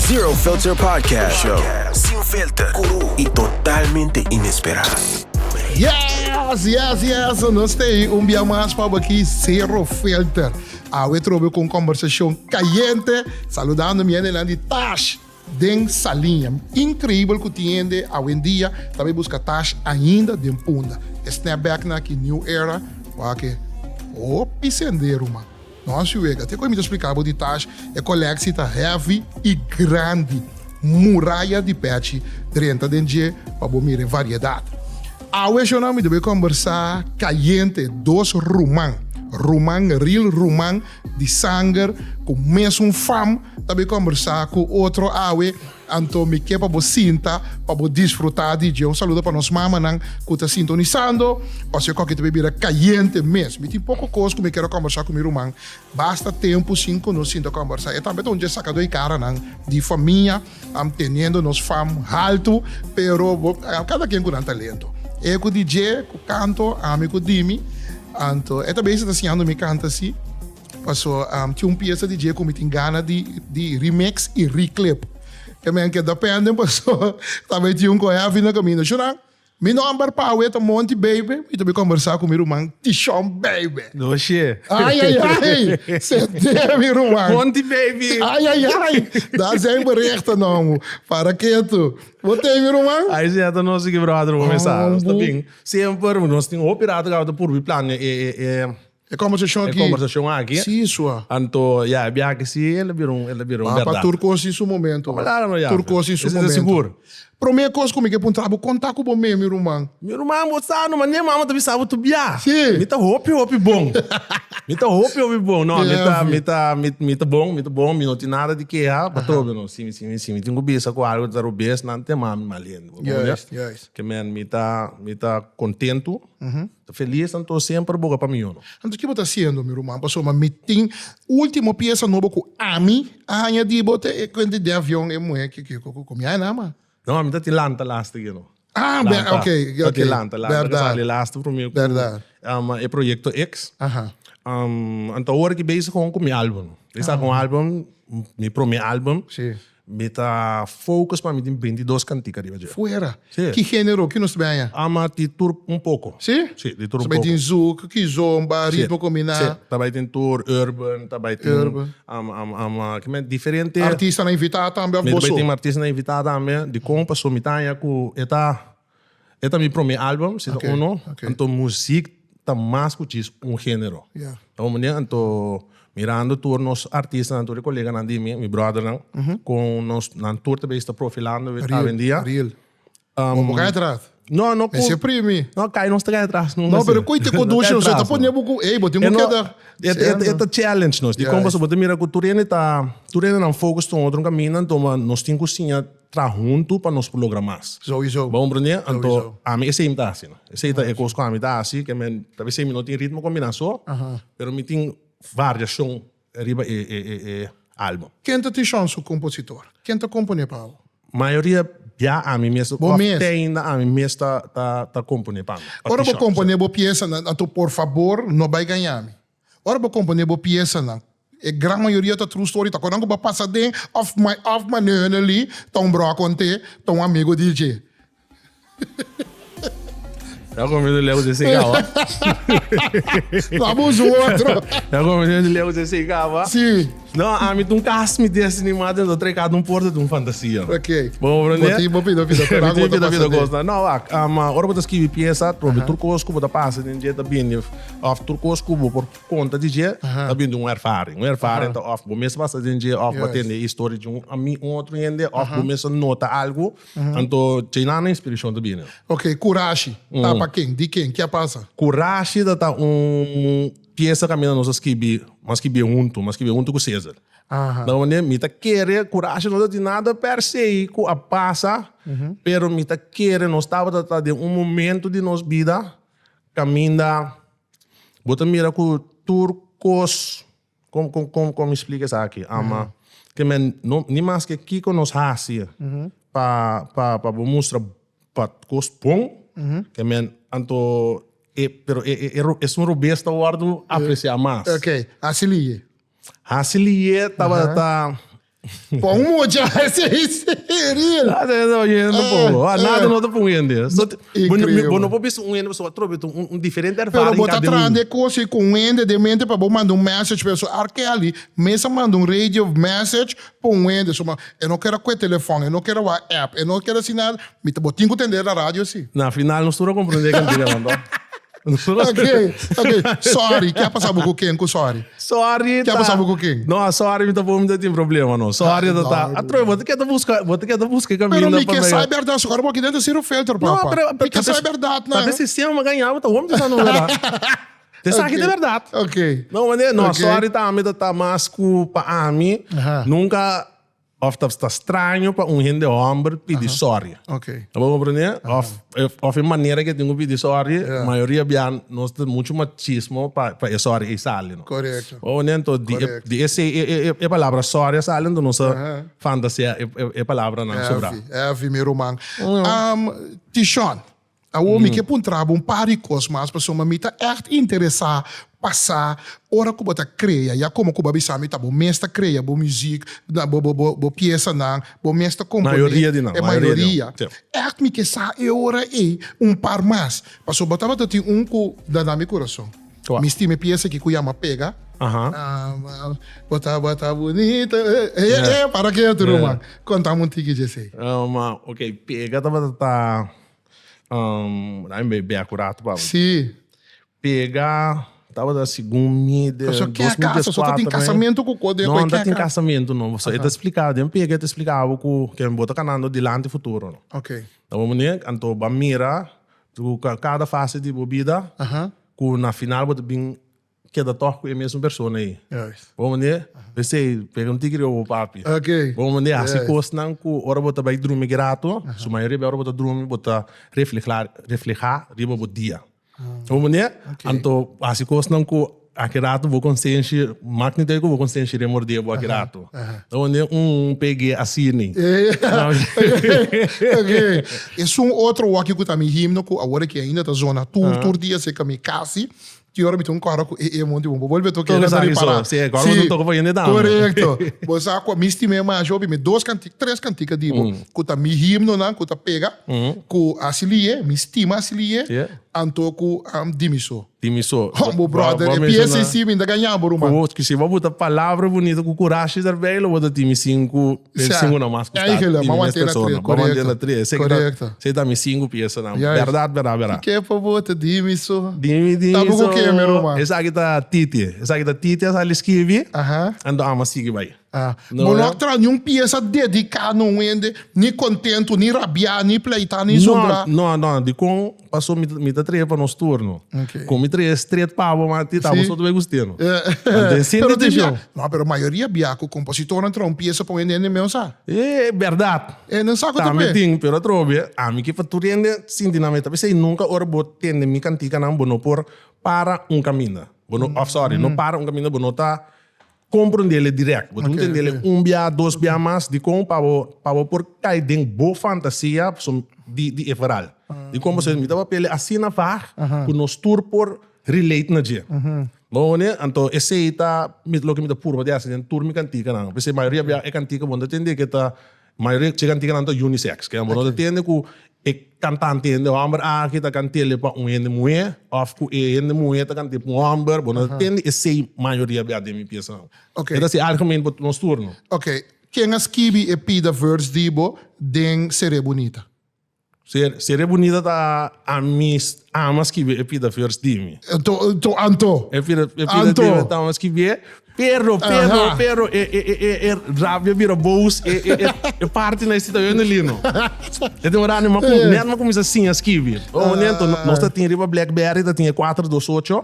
Zero Filter Podcast Show. Sin filter, curu y totalmente inespera. Yes, yes, yes. Nos ta ei un bia mas pa bo aki Zero Filter. Awe trobe ku un kombersashon kayente, saludando mi hendenan di Tash den Saliña. Inkreibel ku tin hende awendia ta bai buska Tash ainda den Punda. E snapbacknan aki New Era, wak e hopi sendero man. No a wega. Te koe mi ta splika bo di Tash, e koleksie ta heavy i grandi. Muraya di pechi drenta den dje pa bo mira e variedat. Awe shownan mi ta bay kombersa kayente dos ruman, ruman real ruman di sanger ku mesun fam ta bay kombersa ku otro awe. Anto mi ke pa bo sinta pa bo disfruta di dje. Un saludo pa nos mamanan ku ta sintonisando. Pasobra e koki ta bay bira kayente mes. Mi tin poko kos ku mi kier a kombersa ku mi ruman. Basta tempu sin ku nos sinta kombersa. E tambe ta un dje sakadó e karanan di famia, teniendo nos fam haltu, pero bo kada ken ku nan talento. E ku di dje ku kanto, ami ku di mi. Anto e ta bes ta siñando mi kanta si. Paso tin un piesa di dje ku mi tin gana di di remix i reclip. Ke men keda penden paso ta bai tin un ku heavy na kaminda. Shunan, mi nomber pa awe ta Monty Baby, mi ta bai kombersá ku mi ruman Tishon Baby. No she. Ai ai ai, sete mi ruman. Monty Baby. Ai ai ai, daar zijn berichten nou. Para ketu. Bo tei mi ruman? Ai si ata nos ki brother bo mesa. Nos ta bin. Semper nos tin hopi rato ku ta purbi plania e e e. E conversacion aki. E conversacion aki. Si, sua. Anto, ya, e biaha ki si, el a bira un, el a bira un Papa, berdad. tur cos tin su momento. Claro, no, ya. Tur cos tin su Esei ta momento. sigur. Prome cos cu mi ke puntra bo, con ta cu bo mee, mi ruman? Mi ruman, bo sa no, mane mama ta bisa bo tur bia. Si. Mi ta hopi, hopi bon. Mi ta hopi, hopi bon. No, mi ta, mi ta, mi, mi ta bon, mi ta bon, mi no tin nada di keha. Patrobe no, si mi, si mi, si mi tin cu bisa cu algo ta robes, nan ta yama mi mal hende. Bo comprende? Juist, juist. Ke men, mi ta, mi ta contento. Ta feliz anto semper boga pa mi yono. Anto ki bo ta haciendo mi ruman pasobra mi tin ultimo pieza nobo cu ami a haña di bo te e cuenta di avion e muhe ki ki cu mi haña nama. No mi ta tin lanta laatste ke no. Ah be ok ok Ta tin lanta lanta ke sali laatste prome cu Berdad. e proyecto X. Anto awor ki bezig gewoon cu mi album. Mi sa cu un album mi prome album. Si. Mi ta focus pa mi tin bintidos cantica riba dje. Fuera. Si. Ki genero? Ki nos ta bay haña? Ama di tur un poco. Si? Si, di tur un Ta bay poco. tin zouk, kizomba, ritmo combiná. Si, ta bay tin tur urban, ta bay tin Urban. Ama, ki men diferente. Artistanan invitá tambe of Mi ta bo bay so? tin artistanan invitá tambe. Dikon? Pasobra mi ta haña ku e ta, e ta mi prome album, si ta uno. Anto muziek ta mas ku djis un genero. Ta un manera, anto mirando tur nos artistanan, tur e koleganan di mi, mi brothernan, kon nos, nan tur ta bezig ta profilando awendia. Real, real. Bo bo kai atras? No, no ku. Mester primi. No, kai nos ta kai atras nunka. No, pero koe te kodushi, osea ta pone bo ku, ey, bo tin ku keda. E ta challenge nos. Dikon? Pasobra bo ta mira ku tur hende ta, tur hende nan focus ta un otro kaminda, anto nos tin ku siña traha huntu pa nos por logra mas. Sowieso. Bo comprende? Anto, ami esei mi ta hasi. Esei ta e kos ku ami ta hasi, ke men, ta besei mi no tin ritmo kombiná so, pero mi tin variashon riba e e e e album. Ken ta Tishon su kompositor? Ken ta komponé pa bo? Mayoria bia ami mes, Bo òf mes. te ainda ami mes ta ta ta komponé pa mi, pa Ora bo Tishon, komponé bo piesanan, anto por fabor no bai gaña mi. Ora bo komponé bo piesanan, e gran mayoria ta true story, ta konan ku bo a pasa den òf my òf maneneli ta un bròkonte, ta un amigo di dje. Ya comiendo lejos de cigaba. Vamos un otro. Ya comiendo lejos de cigaba. Sí. No, a mi un cas mi destiny mate no treca un porta de un fantasía. Ok. Bo comprende? Bo tin, bo pida, pida, pida, pida, pida, cosa. No, wak, ora bo ta scribi pieza, trobe tur cos cu bo ta pasa den dje ta bini, of tur cos cu bo por conta di dje, ta bini di un ervaring. Un ervaring ta of bo mes a pasa den dje, of bo a tende e historia di un ami, un otro hende, of bo mes a nota algo. Anto djei nan inspirashon ta bini. Ok, Kurashi ta pa ken? Di ken? Ke a pasa? Kurashi ta ta un piesa kaminda nos a skibi, mas skibi huntu, mas skibi huntu ku Cesar. Na manera mi ta kere Kurashi no ta tin nada per se ku a pasa, pero mi ta kere nos tabata ta den un momento di nos bida kaminda bo ta mira ku tur kos. Kon, kon, kon, kon mi splika esaki? Ama, ke men, no, ni maske kiko nos hasi pa, pa, pa bo mustra pa kos bon, ke men, anto, e, pero e, e, e, esun robes ta wòrdu apresiá mas. Ok, hasi liye. Hasi liye tabata. Pa un mucha, esei real. Ah, no, yo no pongo. Ah, nada no ta pon hende. So, Increíble. bo no por bisa un hende pasobra atrobe ta un diferente Pero ervaring bo ta cada un. trahando e kos ei ku un hende den mente pa bo manda un message pero so R. Kelly mes a manda un radio message pa un hende. So ma e no kere kue telefòn, e no kere wak app, e no kere hasi nada. Mi ta bo tin ku tende na radio si. Na final nos tur a komprende kantiga man to. Ok, ok. Sorry, ke a pasa bo ku ken ku sorry? Sorry Ke a ta. pasa bo ku ken? No, sorry mi tampoco mi ta tin problema no. Sorry ta ta. Atrobe bo ta keda buska, bo ta keda buska e Pero kaminda mi pa ke mega. sa e bèrdat, so ora bo aki den ta zero filter No, papa. pero Mi ke sa e bèrdat Ta nan. be sistema mi a gaña bo ta hopi ta sa no bèrdat. Te sa aki ta bèrdat. Ok. No, mane, no, Ok. sorry tambe ta ta mas ku pa ami. Nunca Of ta ta straño pa un hende homber pidi sorry. Ok. Abo comprende? Of of e manera ke tin ku pidi sorry, mayoria bia nos ta mucho machismo pa pa e sorry ei sali no. Correcto. Bo comprende? Anto di e di esei e e e palabra sorry a sali anto nos a fantasia e e palabranan sobra. Heavy, heavy mi ruman. Tishon, Awor mi ke puntra bo un par di kos mas pasobra mi ta ègt interesá pa sa ora ku bo ta krea, ya komo ku bo a bisa mi ta bo mes ta krea bo muzik, bo bo bo bo piesanan, bo mes ta komponé Mayoria di nan, e mayoria di nan, mayoria. sí. Ègt mi ke sa e ora ei un par mas, pasobra bo tabata tin un ku dana mi kurason. Kua? Mi stima e piesa aki ku yama Pega. Aha. Bo tabata bunita, e e e para ketu ruman, konta mi un tiki dje esei. Ok, Pega tabata ta. Um, mi be akurato pa. Sí. Pega, tabata segun mi de Paso ke casa, so ta tin casamento ku kode No, no tin casamento no. So e ta explica, den pega e ta explica bo ku ke bo ta kanando dilanti futuro no. Ok. Na bo manera, anto bo a mira ku kada fase di bo bida, ku na final bo ta bin keda tòg ku e mesun persona ei. Bo manera, p'esei pega un tiki riba bo papi. Bo manera hasi kosnan ku ora bo ta bai drumi grato, su mayoria bia ora bo ta drumi bo ta reflehá reflehá riba bo dia. Bo manera, anto hasi kosnan ku aki rato bo konsenshi mak ni ku bo konsenshi remordé bo aki rato. Bo manera un peg'é asina. Esun otro wòki ku ta mi himno ku awor aki ainda ta zona tur tur dia serka mi kasi. Ti ora mi ta un kòrda ku e e monti bon. Bo bolbe toke Toka na sa ripará. so. Sí, kòrda bo toka pa hende tambe. Korekto. Bo sa ku mi stim'é masha hopi. Mi dos kantika, tres kantika di bo ku ta mi himnonan ku ta pega, ku hasi lié, mi stima hasi lié, anto ku Dimi So. Dimi So. Bo brother, e piesa ei si mi ta gaña bo ruman. Ku si bo buta palabra bunito ku kurashi erbei lo bo ta tin mi sinku, sinku na mas ku sta. Eigenlijk, ma mantena tres, korekto. Mantena tres. Korekto. Esei ta mi sinku piesanan. Bèrdat, bèrdat, bèrdat. Ke pa bo ta dimi so. Dimi, dimi Ta so. bo ku ke, mi ruman? Esaki ta Titi. Esaki ta Titi a sali skibi. Aha. Anto amo a sigui bai. Ah. Bo no a traha niun piesa dediká na un hende, ni kontentu, ni rabiá, ni pleitá, ni zundrá. No, no, no. Dikon? Paso mi mi ta traha pa nos turno. Ok. Kon mi traha stret pa bo, ma ti ta bo Si. so ta bai gust'é no. Anto e sinti Pero tin tenshon. bia, no, pero mayoria bia ku kompositornan traha un piesa pa un hende, hende mes sa. E bèrdat. E nan sa ku ta Tambe pe. tin, pero atrobe, ami ke pa tur hende sinti nan meta. P'esei nunka ora bo tende mi kantikanan bo no por para un kaminda. Bo no, of sorry, no para un kaminda, bo no ta komprondele dirèkt. Bo tin ku tendele un bia, dos bia mas, dikon pa bo pa bo por kai den bo fantasia di di e verhal. Dikon pasobra mi ta papia asina vaag ku nos tur por relate na dje. Bo wone? Anto esei ta loke mi ta purba di hasi den tur mi kantikanan. P'esei mayoria bia e kantika bo no ta tende ke ta, mayoria dje kantikanan ta unisex. Ke bo no ta tende ku e kantante hende hòmber aki ta kant'el pa un hende muhé òf ku e hende muhé ta kant'el pa un hòmber. Bo no ta tende esei mayoria bia den mi piesanan. E ta hasi algemeen pa nos turno. Ok. Ken a skibi e pida vers di bo den Seré Bunita? Ser, Seré Bunita ta ami ama skibi e pida vers di mi. Anto, anto, anto. E pida, e pida Anto. di mi ta ama skibié. Pero, pero, pero, e, e, e, e, e rabia bira boos, e, e, e, e parti na esita yo lino. E tem ora ma ku, net ma kuminsa siña skibi. Oh, nento, nos ta tin riba Blackberry, ta tin e 428.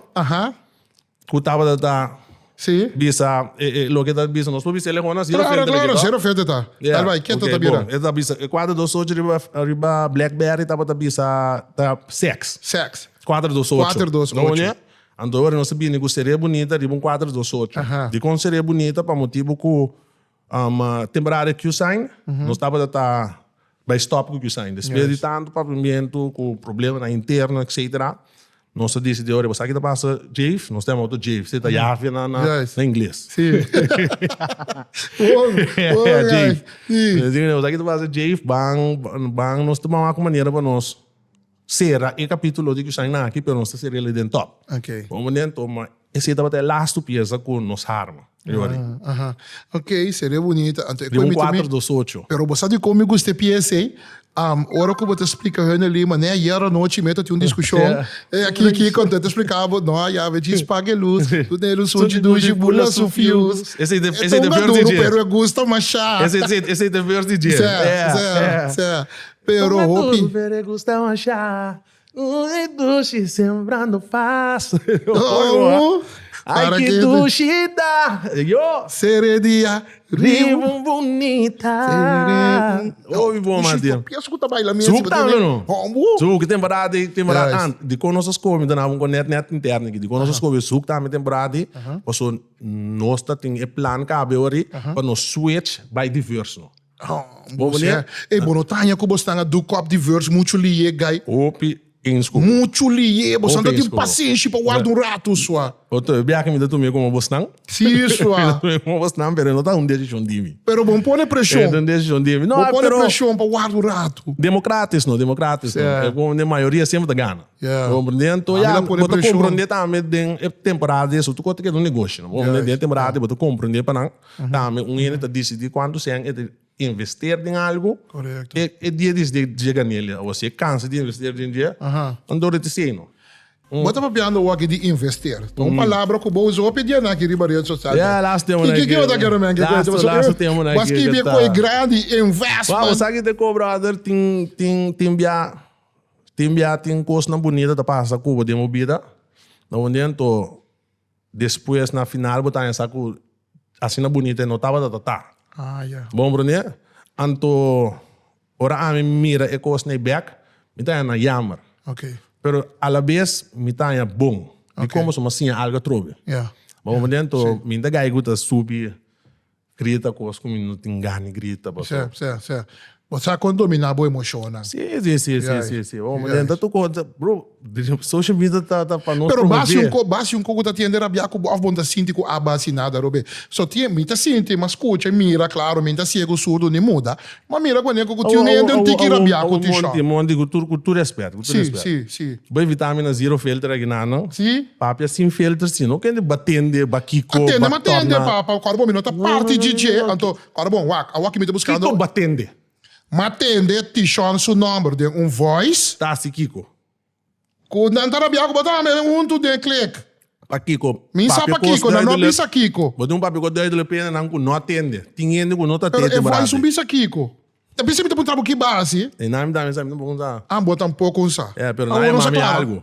Ku tabata ta Sí. bisa e, e, loke ta bisa nos por bisa ele hona zero Claro, filter claro, aquí, zero filter ta. Yeah. Tal bai, ken Ok, ta bira? bon. E ta bisa e 428 riba riba Blackberry tabata bisa ta sex. Sex. 428. 428. No, ne? Anto ora nos a bini ku Serie Bunita riba un 428. Dikon Serie Bunita? Pa motibu ku um, temporada Q-Sign, nos tabata ta bai stop ku Q-Sign. Despues di tantu papiamentu ku problemanan interno, etcetera. Nos a disidí ora, bo sa ki ta pasa Jave? Nos ta yama otro Jave, esei ta Jave na na ingles. Sí. Bon, bon, Jave. Sí. Bo sa ki ta pasa Jave? Ban, ban nos ta wak un manera pa nos sera e kapitulo di Kushaina aki, pero nos ta sera el den top. Ok. Bo manera tuma, esei tabata e lastu piesa ku nos harma. Aha. Ok, seria bunita. Anto, Di un cuatro dos ocho. Pero bo sa dikon mi gusta e piesa ei? Ora ku bo ta splika hun ali, manera ayer anochi mi ta tin un diskushon aki aki kon ta splika bo, no ya we djis paga e lus, tu ne lus sunchi dushi bula su fius. Esei ta E ta un duru pero e gusta masha. Esei ta verse di dje. Sè, sè, pero hopi. Pero e gusta masha. Ui dushi sembrando pas. Oh, Ai para que que dushi ta. Yo. Sere dia riu bunita. Obi bon man dia. Pienso ku ta baila mes. Zoek tambe no. Hombo. Zoek temporada di temporada Juist. an di kon nos a skobi dan abon kon net net interno aki. Di kon nos a skobi zoek tambe temporada di. Paso nos ta tin e plan kabe ori pa nos switch bai diverso no. Bo meneer, ey bo no ta haña ku bo stan a duk kòp di vers muchu liye guy. Hopi eens ku bo. Muchu liye, bo stan ta tin pasenshi pa warda un ratu sua. Otro biaha mi ta tum'é komo bo stan. Si sua. Mi ta tum'é komo bo stan, pero no ta un desishon di mi. Pero bo pone preshon. E ta un desishon di mi. Bo pone preshon pa warda un ratu. Demokratis no, demokratis no. E komo den mayoria semper ta gana. Yeah. Bo komprendé? Anto ya, bo ta komprendé tambe den e temporada di esun. Tur kos ta keda un negoshi no. Bo komprendé? Den e temporada bo ta komprendé pa nan. Tambe un hende ta disidí kuantu sèn e ta investeer den algu. Korekto. E e dia disidí dje gan'el o si e kansa di investeer den dje, anto ta esei no. Bo ta papiando awor aki di investeer. Ta un palabra ku bo usa hopi dianan aki riba red sosial. Ya, laatste tema Ki ki bo ta kere men? Laatste laatste tema Bo a skibi e koi grandi, investment. Bo sa ki ta ko brother, tin tin tin bia tin bia tin kosnan bunita ta pasa ku bo den bo bida. Na un dia anto Despues na final bo ta haña sa ku asina bunita e no tabata ta ta. Ah, ya. Bo komprendé? Anto ora ami mira e kos nei bèk, mi ta haña na yammer. Ok. Pero alabes mi ta haña bon. Dikon pasobra mi a siña algu atrobe. Ya. Bo komprendé? Anto mi ta gai ku ta subi Grita kos ku mi no tin gana di grita paso. Sè, sè, sè. Bo sa kon dominá bo emoshonnan. Sí, sí, sí, sí, sí, sí. Bo yeah. Ta tu konta, bro, social media ta ta pa nos Pero basi un ko, basi un ko ku ta tiende rabiá ku bo òf bo no ta sinti ku a basi nada, Robe. So tien, mi ta sinti, mi a skucha i mira, klaro, mi no ta siegu, surdu ni muda. Ma mira ku ane ku tin un hende un tiki rabiá ku Tishon. Monti, monti, ku tur, ku tur respet, ku tur Sí, respet. sí, sí. Bo evitá mi na zero filter aki na, no? Sí. Papia sin filter sí, no kende batende, bakiko, Atende, ma atende, batorna. papa. Kòrda bon, mi no ta parti dje dje, anto, kòrda bon, wak, awor ki mi ta buskando. Kiko batende? Ma atende Tishon su nòmber den un voice. Ta hasi kiko? Ku nan ta rabia ku bo tambe huntu den klik. Pakiko? Mi sa Papia kos pakiko, nan no duidelijk. bisa kiko. Bo tin un papia ku duidelijk pena nan ku no atende. Tin hende ku no ta Pero atende e voice brade. un bisa kiko. Ta bisa mi ta puntra bo ki base. E nan mi tambe sa mi ta puntra. Ah, bo tampoco un sa. Yeah, pero Ah, nan bo no sa mami claro. algo.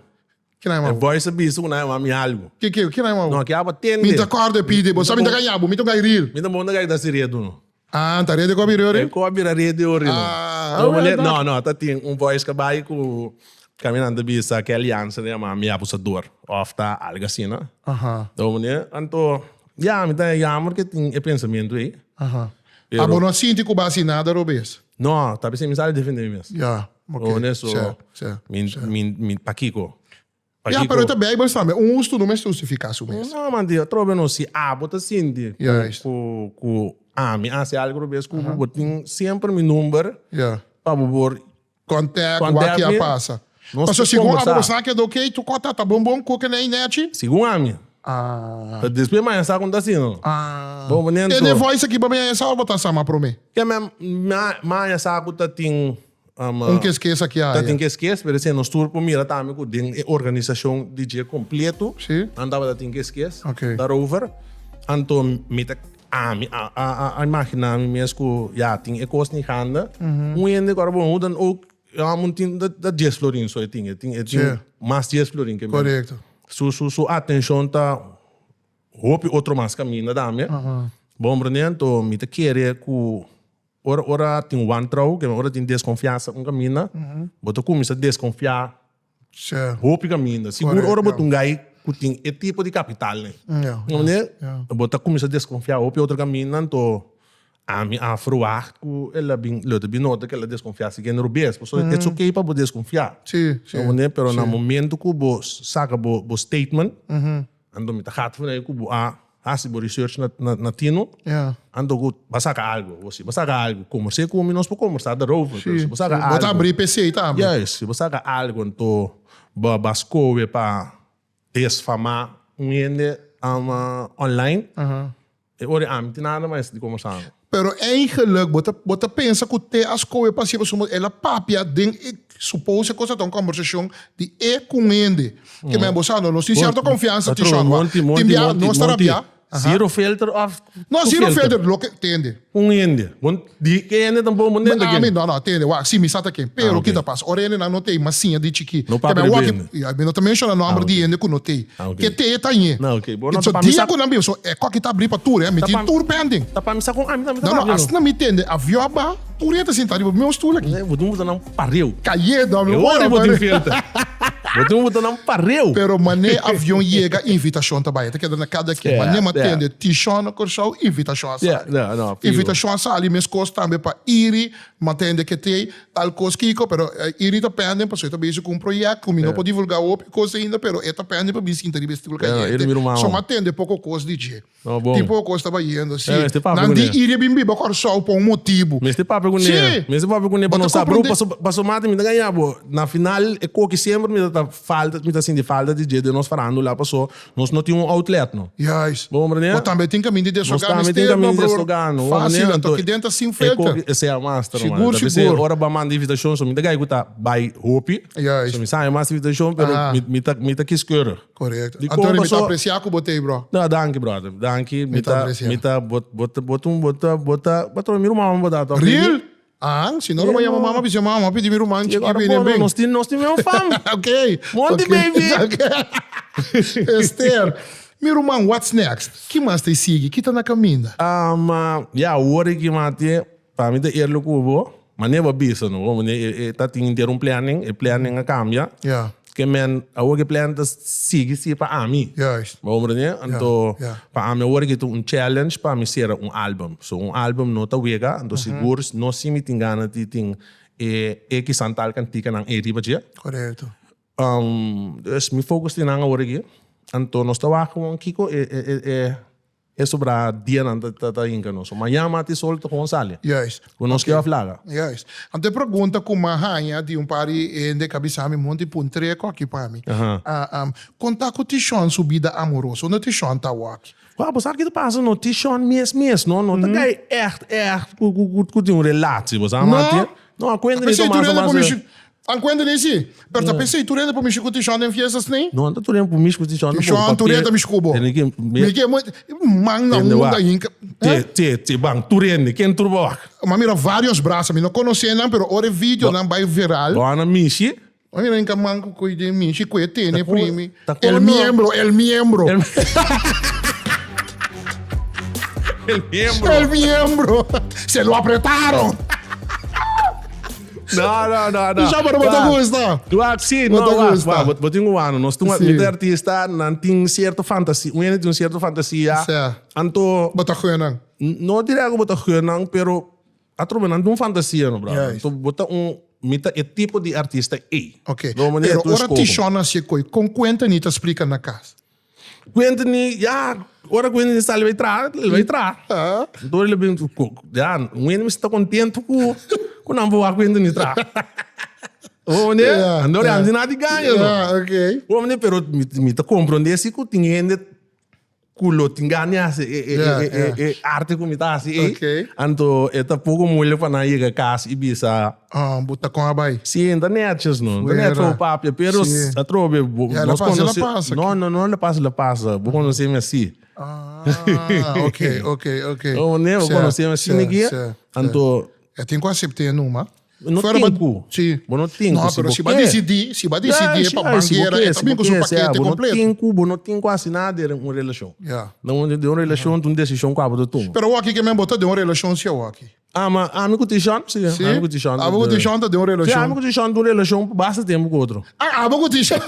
Ki nan E mami? voice a bisa ku nan mami algo. Ki ki ki nan mami? No, ki abo atende. Mi ta corda e pidi bo. Sa mi ta gaña bo, mi ta un gai real. Mi ta bon ta gai ta si redu no. Ah, ta rede ku a bira ori? E ku a bira rede ori no. Ah, No, well, no, no, ta tin un voice ka bai ku kaminante bisa ke aliansa ta yama mi abusador of ta algo asina. Aha. No, meneer, anto, ya, mi ta jammer ke tin e pensamentu ei. Aha. Pero, Ah, bo no a sinti ku bo a hasi nada robes? No, ta bisa mi sa defende mi mes. Ya, ok. No, meneer, so, Sè, sè, mi, sè. mi, mi, pakiko? Ya, pero e ta Bijbel tambe. Un hustu no mester hustifiká su mes. No, man, di atrobe no. Si abo ta sinti ku ku ami hasi algu robes ku bo, bo tin semper mi number pa bo por Contact, wak ki a pasa. Pasobra segun abo bo sa keda ok, tur kos ta ta bon bon, koke na e nechi. Segun ami. Ah. Pero despues mi a sa kon ta asina no. Ah. Bo Tene voice aki pa mi a sa of bo ta sa mas prome? Ke mi a sa ku ta tin Un keskes aki Ta aya. tin keskes, pero esei nos tur por mira tambe ku den e organisashon di dje kompleto Sí. nan tabata tin keskes Ok. daarover. Anto mi ta ami a a a a imaginá mi mes ku ya tin e kos ni handa. Un hende ku ora bon hoe dan ook ya mun tin dat dat dies florin so e tin e tin e tin Sí. mas dies florin ke mi. Korekto. Su su su atenshon ta hopi otro mas kaminda tambe. Bon prende anto mi ta kere ku Ora ora tin wantrouw, ke ora tin deskonfiansa un kaminda, bo ta kuminsá deskonfiá hopi kaminda. Sigur ora bo ta un gai ku tin e tipo di kapital nei. Bo ta kuminsá deskonfiá hopi otro kaminda, anto. Ami a verwacht ku el a bin, lo ta bin nota ku el a deskonfiá si ken rubes. Pasobra it's okay pa bo deskonfiá. Sí, sí. Comprende? Pero na momento ku bo saka bo bo statement, anto mi ta gat for ku bo a hasi bo research na na na tino, anto ku bo a saka algo. Bo si bo saka algo, kombers'é ku mi nos por kombersá daarover. Pero si bo saka algo. Bo ta abrí p'esei tambe. Juist, si bo saka algo anto bo a skohe pa desfamá un hende online. E ora ami tin nada mas di kombersá. Pero eigenlijk bo ta bo ta pensa ku te a skohe pa hasié pasobra el a papia den e suppose e cosa ta un kombersashon di e ku un hende. Ke men bo sa no nos tin sierto konfiansa Tishon wak. Tin bia nos ta rabia. Zero filter of No zero filter loke tende. Un hende. Bon di ke hende tampoco bo ntende ken. Ami no no tende wak si mi sa ta ken pero kita pasa ora hendenan no tei mas siña di chikí. No papia di hende. Ya mi no ta menciona nomber di hende ku no tei. Ke tei e ta ñe. So dia ku nan bin so e koki ta abri pa tur mi tin tur pending. Ta pa mi sa kon ami tambe ta papia. No no asina mi tende avion a baha tur hende ta sinta riba mi stoel aki. Bo tin buta nan pareu. Cayendo mi ora bo tin filter. Bo tin buta nan pareu. Pero mane avion yega invitacion ta bai. Ta keda na kada ken. Mane mi a tende Tishon na Corsou invitacion a sali. Invitacion a sali meskos tambe pa Iri mi a tende ke tei. Tal kos kiko, pero Iri ta pending pasobra e ta bezig ku un project ku mi no por divulga hopi kos ainda, pero e ta pending pa bin sinta riba e stoel kayente. So mi a tende poko kos di dje. Tin poko kos ta bayendo, si. Nan di Iri a bin biba Kòrsou pa un motibu. Mester papia kuné. Mester papia kuné pa nos sa. Bro, pasobra mati mi ta gaña bo. Na final e koki semper mi ta falta, mi ta sinti falta di dje den nos farandula paso Nos no tin un outlet no. Juist. Bo comprende? Bo tambe tin caminda di Nos deshoga tambe tin mester no caminda di broer. deshoga no. Facil anto ki den ta sin filter. E sea master man. Sigur Ta p'esei sigur. ora bo a manda invitacion so mi ta gay cu ta bay hopi. Juist. So mi sa mas invitacion pero Aha. mi ta mi ta kieskeurig. Correcto. Dicon Antonio mi ta paso aprecia cu bo t'ey bro. No danki brother. Danki. Mi Mi ta ta aprecia. mi ta bo bo ta bo ta un bo ta bo ta bo ta mi ruman bo ta ta Real? Aan, si no lo bai yama mama, bisa mama, mama pidi mi ruman chiki bini en bin. Nos tin, nos tin meun fam. Ok. Monty baby. Esther, mi ruman, what's next? Ki mas ta e sigui? Ki ta na kaminda? Um, ya, awor aki mati, pa mi ta eerlijk ku bo, mane bo a bisa no, mane e ta tin henter un planning, e planning a kambia. Ya. Ke men, awor ke plan ta sigui si pa ami. Juist. Bo comprende? Anto, Ja, ja. pa ami awor ke ta un challenge pa mi sera un album. So un album no ta wega, anto sigur no si mi tin gana di tin e e kisan tal kantikanan ei riba dje. Korekto. Dus mi focus tin nan awor aki. Anto nos ta wak gewoon kiko e e e e E sobra dianan ta ta hinka nos. So mañan mati sol ta gewoon sali. Juist. Ku nos ke aflaga. Juist. Anto e pregunta ku m'a haña di un par di hende ku a bisa mi monti puntr'é ku aki pa mi. Kon ta ku Tishon su bida amoroso? Unda Tishon ta awor? Wou, bo sa ki ta pasa no? Tishon mes mes no no ta kai ègt ègt ku ku ku tin un relatie, bo sa mati? No. No, akuenta ni P'esei Tomas tur hende a por basa. mishi. Ankuenta ni si. Pero ta p'esei tur hende por mishi ku Tishon den fiestas ni? No, ta tur hende por mishi ku Tishon. Tishon, tur hende ta mishi ku bo. Mi ke man na unda hinka. Te, te, te, ban, tur hende. Ken tur bo wak? Mi a mira varios brasa. Mi no konosé nan, pero ora e videonan bai viral. Bo a mishi? Mi a mira hinka man ku koi den mishi ku e tene primi. El miembro, el miembro. El miembro. El miembro. Se lo apretaron. No, no, no, no. Isha, pero bo ta gusta. Wak, sí, no, wak, wak, bo, bo tin un ano. Nos tin, mi artista, nan tin cierto fantasia, un hende tin un cierto fantasia. Sí. Anto. Bo ta gunan. No diré ku bo ta gunan, pero atrobe nan tin un fantasia, no, brother. Anto bo ta un, mi ta e tipo di artista ei. Ok. Pero ora Tishon a hasi koi, kon kuenta ni ta splika na kas? Quentin, ya, ora Quentin sali bai traha, el bai traha. Anto el bin, ya, Quentin mester ta contento cu cu nan por wak Quentin traha. Bo mende? Anto nan tin nada di gaña no. Bo mende? Pero mi ta comprende si cu tin hende cu lo tin gana di haci e arte cu mi ta haci ey. Anto e ta poco moeilijk pa nan yega cas y bisa. Ah, bo ta con a bai. Sí, ta netjes no. Ta net voor papia, pero Sí. atrobe bo Ja, nos la pasa, la conoce. pasa. No, no, no, la pasa, la pasa. Bo conoce mi así. Ah, ok, ok, ok. No, nee, bo Sí, conoce mi así sí, niki. sí, Anto E tin cu acepte numa. No Fuera tin ba- cu. Sí. Bo no tin No, cu, si pero bo si ba ke. decidi, si ba decidi Ja, pa ja, si bo banguera, ke, e si ta bin bo cu su ke, sí, pakete bo no completo. tin cu, bo no tin cu haci nada den un relacion. Ja. Den un, den un relacion ta un decision cu abo ta tuma. Pero awor aki ke men bo ta den un relacion si awor aki. Ah, ma ami ku Tishon? Si, Si? ami ku Tishon. Abo ku Tishon ta den un Si, relashon. ami ku Tishon den un relashon pa basta tempu ku otro. Ah, abo ku Tishon.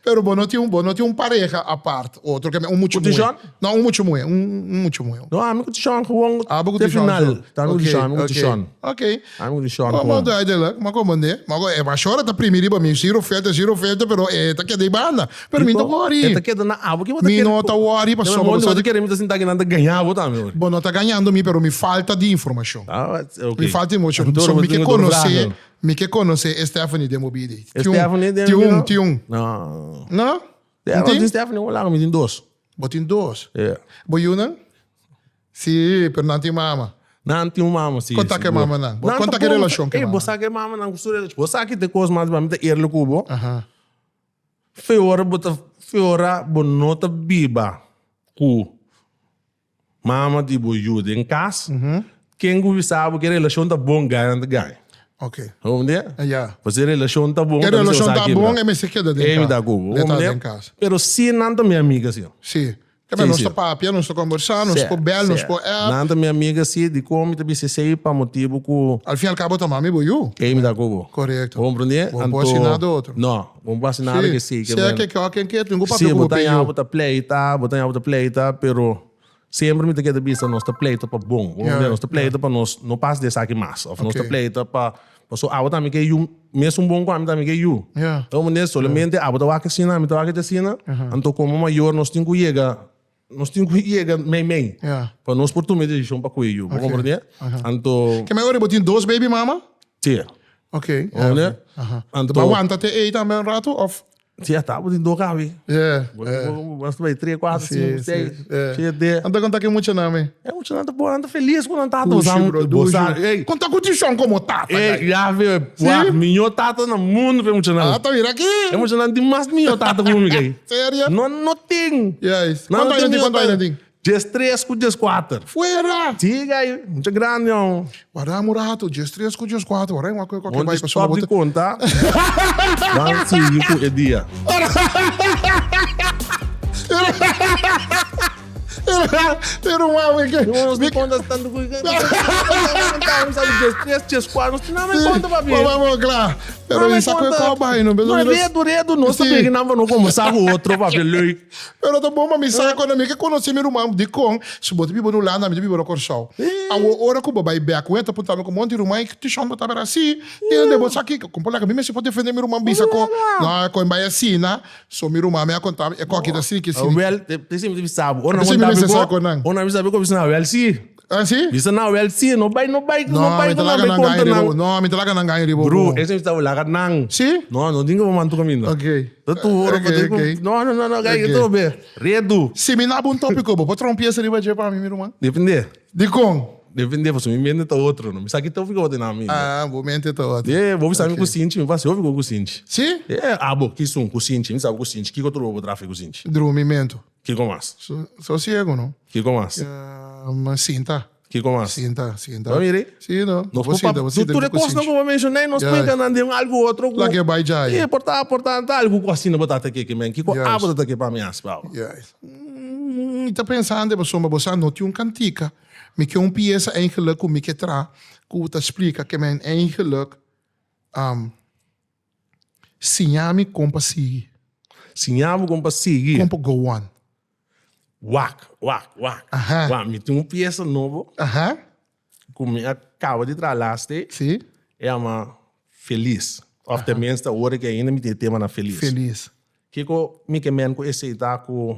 Pero bo no tin un, bo no tin un pareha apart, otro ke un muchu Ku muhe. Tishon? No, un muchu muhe, un, un muchu muhe. No, ami ku Tishon gewoon Abo ku te Tishon final. so. Ta ami ku Ok, Tishon, ami ku ok. Tishon. Ok. Ami ku Tishon Ma gewoon. duidelijk, ma komende. Ma e mashora ta primi riba mi, zero filter, zero filter, pero e ta keda ei banda. Pero mi no ta worry. E ta keda na abo. Mi no ta worry pasobra bo sa. Bo ta kere mi ta sinta aki nan ta gaña bo tambe hoor. Bo no ta gañando mi pero mi falta di informacion. Ah, ok. Mi falta di informacion. So mi ke conoce, mi ke conoce e Stephanie den bo bida. E Stephanie den mi bida? Tin un, tin un. No. No? No tin Stephanie un laga, mi tin dos. Bo tin dos? Yeah. Bo yunan? Si, pero nan tin mama. Nan tin un mama, si. Kon ta ke mamanan? Bo kon ta ke relashon ke mama? Ey, bo sa ke mamanan ku su relashon. Bo sa ki te kos mas, mi ta eerlijk ku bo. Feora bo ta feora bo no ta biba ku mama di bo yu den kas, ken ku bisa bo ke relashon ta bon gana ta gana. Ok. Comprende? Ya. Pasobra e relashon ta bon. E relashon ta bon e mester keda den kas. E mi ta ku bo. E ta den kas. Pero si nan ta mi amiga si. Si. Keme nos ta papia, nos ta kombersá, nos por bèl, nos por app. Nan ta mi amiga si, dikon mi ta bisa esei pa motibu ku. Al fin i al kabo ta mami bo yu. Ei mi ta ku bo. Korekto. Bo komprendé? Bo no por hasi nada otro. No, bo no por hasi nada ke esei. Si, sea ke ke ken ke, tin ku papia Si, ku bo bo ta pe ña yu. bo ta pleita, bo ta ña bo ta pleita, pero semper mi ta keda bisa nos ta pleita pa bon. Bo komprendé? Nos ta pleita pa nos no pasa di esaki mas. Òf nos ta pleita pa, pasobra abo tambe ke yu mesun bon ku ami tambe ke yu. Bo komprendé? Solamente abo ta wak asina, ami ta wak asina. Anto komo mayor nos tin ku yega, nos tin ku yega mei mei. Pa nos por tuma e desishon pa ku e yu. Bo komprendé? Anto. Ke mayor bo tin dos baby mama? Si. Ok. Bo komprendé? Anto. Bo a wanta te ei tambe un ratu òf? Si a ta bo tin dos kabi. Bo bai tres, kuater, sinku, seis, shete. Anto konta ki muchanan mi? E muchanan ta bon, nan ta felis ku nan tata. Dushi bro, dushi. Konta ku Tishon komo tata. Ey, ya ve, wak, miño tata na mundu pa e muchanan. Ah, ta mira aki. E muchanan tin mas miño tata ku mi kai. Serio? No, no tin. Yes. Kuantu aña tin, kuantu aña tin? Diestres ku dieskuater. Fuera! Sí, gai, mucha grandi aun. Warda un rato, diestres ku dieskuater, warda un koke Bon bai di pasobra stop bo di ta. konta, ban sigui ku e dia. Pero mami ke. No, nos di konta tantu ku. Diestres, dieskuater, nos tin nada en konta papi. Vamos kla. Pero Nada i sa ku e konta. kò bai no. No, redu, redu, nos ta begi nan pa no kombersá ku otro papi, leuk. Pero ta bon pa mi sa cuando mi ke conoce mi ruman dicon si bo ta biba na Hulanda mi ta biba na Corsou. Awor ora cu bo bay bek cu e ta punta mi como anti ruman e tishon bo tabata asi tende bo sa kico como por laga mi mester por defende mi ruman bisa cu no con bay asina so mi ruman mi a conta mi e coki ta asina ki asina. Wel te mi bisa bo ora P'esei mi mester sa cu nan. Ora mi bisa bo bisa wel si. Ah si? Bisa nan wel si no bay no bay No no bay mi ta cu nan laga bay nan conta gaña riba nan. bo no mi ta laga nan gaña riba bo. Bro ese mi ta laga nan. Si? No no tin cu bo manda tu caminda. Ok. Ta tu ora Ok pa tin cu ok. no no no no gay Ok. to be redu. Si mi naba un topico bo por traha un pieza riba dje pa mi mi ruman? Depende. Dicon? Depende pasobra mi mente ta otro no mi sa ki topico bo tene ami. Ah bo mente ta otro. Yeah bo bisa mi Ok. cu sinchi mi fasi hopi cu sinchi. Si? Yeah abo kisun cu sinchi mi sa cu sinchi kico otro bo traha cu sinchi? Drumimento. Kiko mas? Sosiego no. Kiko mas? Sinta. Kiko mas? Sinta, sinta. Bo mira? Si no. Nos por pa, tur e kosnan ku bo menshoná nos por enka nan den algu otro ku. La ke bai djai. E por ta, por ta algu ku asina bo ta ta ke men. Kiko abo ta ta ke pa mi hasi pa abo? Juist. Mi ta pensando pasobra bo sa no tin un kantika. Mi ke un piesa eigenlijk ku mi ke traha ku ta splika ke men eigenlijk Siña mi kon pa sigui. Siña bo kon pa sigui. Kon pa go on. Wak, wak, wak. Aha. Wak, mi tin un piesa nobo. Aha. Ku mi a kaba di traha laatste. Si. E yama Felis. Of tenminste awor ke ainda mi tin e tema na Felis. Felis. Kiko mi ke men ku esei ta ku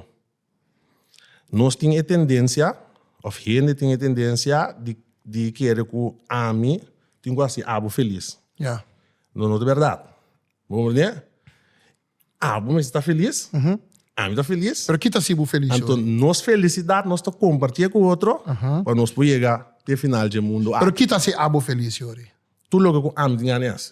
nos tin e tendensia, of hende tin e tendensia di di kere ku ami tin ku hasi abo felis. Ya. No, no ta bèrdat. Bo komprendé? Abo mester ta felis, ami ta felis. Pero ki ta hasi bo felis Anto hoy? nos felisidat nos ta kompartié ku otro pa nos por yega te final dje mundu aki. Pero ki ta hasi abo felis yori? Tur loke ku ami tin gana di hasi.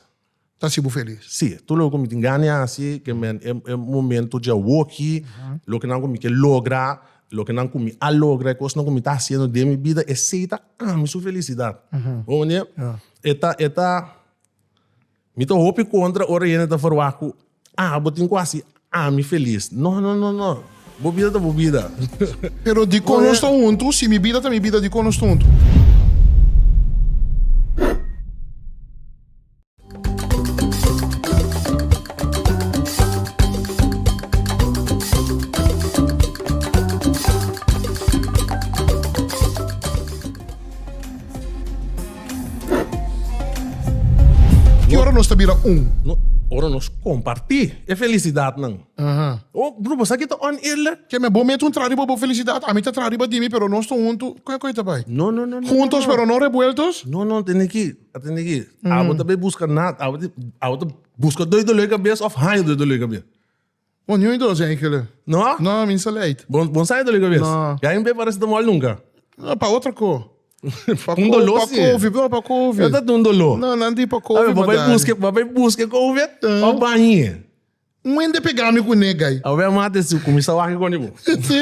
Ta hasi bo felis? Sí, tur loke ku mi tin gana di hasi, ke men e e momento dje awoki, loke nan ku mi ke logra, loke nan ku mi a logra, e kosnan ku mi ta hasiendo den mi bida, esei ta ami su felisidat. Bo mende? E ta, e ta, mi ta hopi kontra ora hende ta ferwagt ku, ah, bo tin ku hasi ami felis. No, no, no, no. Bo bida ta bo bida. Pero dikon nos ta huntu? Si mi bida ta mi bida, dikon nos ta huntu? Ki ora nos ta bira un? No, ora nos kompartí e felisidatnan. Oh, bro, bo sa ki ta oneerlijk? Ke me bo mete un tra riba bo felisidat, ami ta tra riba di mi, pero nos ta huntu, kon e koi ta bai? No, no, no, no. Juntos pero no revueltos? No, no, tene ki, tene ki. Abo ta bai buska nada, abo ta, abo ta buska doi dolor di kabes of haña doi dolor di kabes. Bon, niun di dos eigenlijk. No? No, mi sa leit. Bon, bon sa dolor di kabes? No. Ya mi paracetamol nunca. No, pa otro ko. Pa Un dolor pa si. Covid, no, pa Covid. Ya ta un dolor. No, nan di pa Covid. Awe, bo bai buske, bo bai buske Covid of bañe. Un hende pega mi ku ne gai. Awe mate si kuminsa wak ku bo. Si.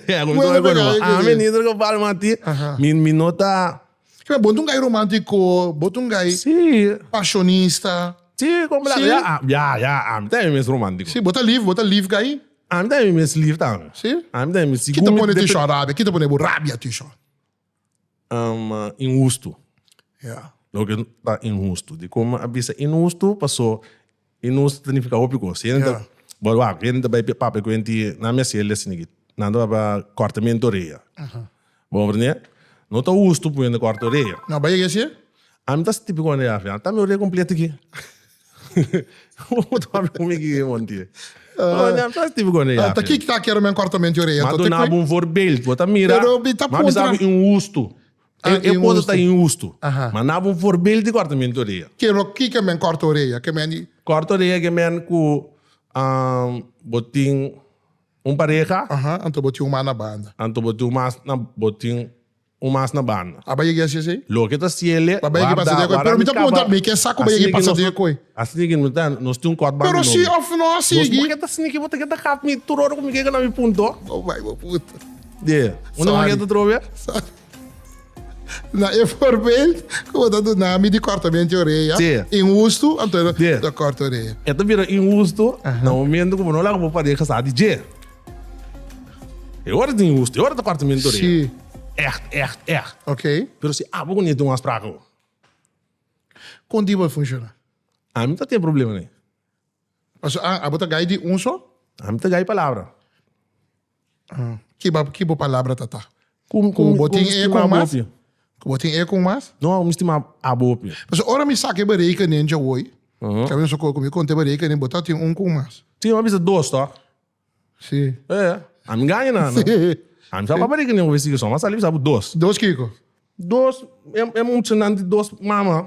Ya, kuminsa wak ku bo. Ami in ieder geval mati, mi mi no ta. Kibera bo ta un gai romantiko, bo ta un gai Si. pasionista. Si, kon bla. Si. Ya, ya, ya, ami ta e mes romantiko. Si, bo ta lief, bo ta lief gai. Ami ta e mes lief tambe. Si. Ami ta e mes. Ki ta pone Tishon rabia? Ki ta pone bo rabia Tishon? Inhustu. Ya. Loke ta inhustu. Dikon mi a bisa inhustu? Paso inhustu ta nifiká hopi kos. Hende ta, bo wak, hende ta bai papia ku hende nan mester hel esei aki. Nan ta papia kòrtamentu orea. Bo komprendé? No ta hustu pa hende kòrta orea. No, bai yega esei? Ami ta típiko hende yafi. Ta mi orea kompleto aki. Bo ta papia ku mi aki monti. Ami ta típiko hende yafi. Ta kiko ta kere men kòrtamentu orea? Ma duna bo un voorbeeld. Bo ta mira. Pero mi ta Ma bisa puntra. bo inhustu. Ah, E cosa ta inhustu. inhustu. Aha. Ma na bo un voorbeeld di kòrtamentu orea. Kero kiko men kòrta orea? Ke men di. Kòrta orea ke men ku bo tin un pareha. Aha, anto bo tin un mas na banda. Anto bo tin un mas na, bo tin un mas na banda. A bai yega hasi esei? Loke ta siele, Ba bai yega pasa warda, di akoi. warda Pero mi mi ta kaba. punta, mi ke sa ku bai Asina yega ki pasa nos di no, akoi. asina ki no ta, nos tin un kòt banda Pero si nobo. òf no a Nos sigui. por ke ta sneaky, bo ta ke ta kap mi tur ora ku mi kega na mi punto. Oh bai bo puta. Yeah. Unda Sorry. mi ke ta trobe? Sorry. Na e voorbeeld ku bo ta duna mi di kòrtamentu di orea, Sí. inhustu, anto Sí. ta kòrta orea. E ta bira inhustu na momento ku bo no laga bo pareha sa di dje. E ora ta inhustu, e ora ta kòrtamentu di orea. Sí. Ègt, ègt, ègt. Ok. Pero si abo ku ne tin un afspraak awo. Kon di bo a funshoná? Ami ta tin problema ne. Pasobra abo ta gai di un so? Ami ta gai palabra. Ki ba ki bo palabra ta ta? Ku Ku bo tin e stima ku mas? abo hopi. Ku bo tin e ku mas? No, mi stima abo hopi. Pasobra ora mi saka e berekening djawoy, kaminda mi soko ku mi konta e berekening, bo ta tin un ku mas. Si, mi a bisa dos tok. Si. E, ami gaña nan. Si. Ami sa pa berekening bo sigui so, mi a sali bisa bo dos. Dos kiko? Dos, e muchanan di dos mama.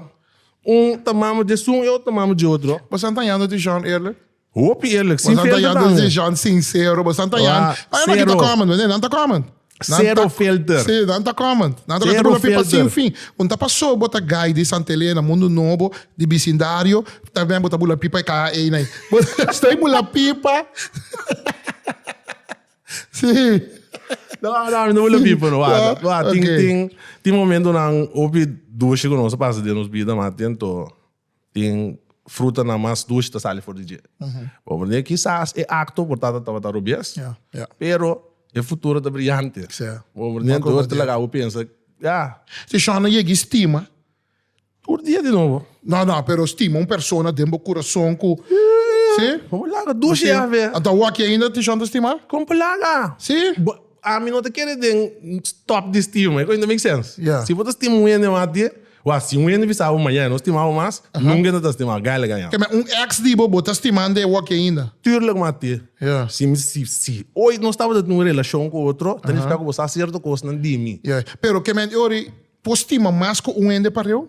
Un ta mama di esun e otro ta mama di otro. Bo san tañando di John eerlijk? Hopi eerlijk, Bo sin san filter tañando tambe. di John sincero, bo san tañando. Wa, Ay, nan kita zero. comment, meneer, nan ta comment. Nan Zero ta- filter. Sí, nan ta comment. Nan ta Zero bula pipa filter. sin fin. Un ta paso bo ta guy di Santa Elena, Mundo Nobo, di bisindario, ta ben bo ta bula pipa e kaha ei nai. Bo ta bula pipa. Sí. No, no, mi no bula pipa no. Wa, wa, tin, Ok. tin, tin momentonan hopi dushi ku nos a pasa den nos bida, ma tin to tin frutanan mas dushi ta sali for di dje. Bo comprende? Kisas e acto por tata tabata robies, Ja, ja. pero e futuro ta brillante. Sí. Bo comprende? Bo Entonces ta comprende. laga bo pensa, ya, Si Shona yega i stima, Tur dia di nobo. No, no, pero stima un persona den bo curason cu... Si? Como laga? Dushi ya ve. Anto awor aki ainda Tishon ta stima? Como laga? Si? Ami no ta kere den stop di stima. E cosa no make sense. Yeah. Si bo ta stima un hende mas di, wa si un hende bisa bo mañana no stima bo mas, nunca no ta stima, gai laga ya. Keme un ex di bo, bo ta stimando e awor aki ainda? Tuurlijk mas di. Yeah. Si, si, si ooit nos tabata tin un relacion cu otro, ta nifica cu bo sa cierto cosnan di mi. Yeah. Pero keme ori Bo stima mas ku un hende pareu?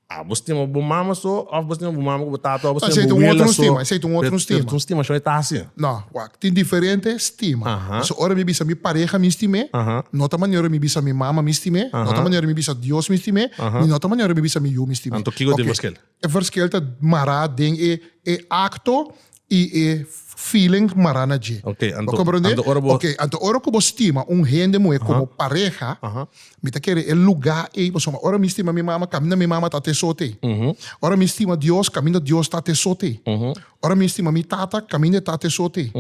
Ah, bo stima bo mama so, of bo stima bo mama ku bo tata, of bo Esei stima ta bo un wela otro so. stima, esei ta un otro stima. Pero tur stimashon e ta hasi. No, wak, tin diferente stima. Aha. So ora mi bisa mi pareha mi stim'é, Aha. no ta manera mi bisa mi mama mi stim'é, no ta Aha. manera mi bisa Dios mi stim'é, Aha. ni no ta manera mi bisa mi yu mi stim'é. Anto kiko ta e Oké. verschil? E verschil ta mará den e e akto i e feeling mará na dje. Ok, anto, Bo komprendé? anto ora bo... Ok, anto ora ku bo stima un hende muhé komo pareha, mi ta kere e lugá ei, pasobra ora mi stima mi mama, kaminda mi mama ta te so te. Ora mi stima Dios, kaminda Dios ta te so te. Ora mi stima mi tata, kaminda e ta te so te.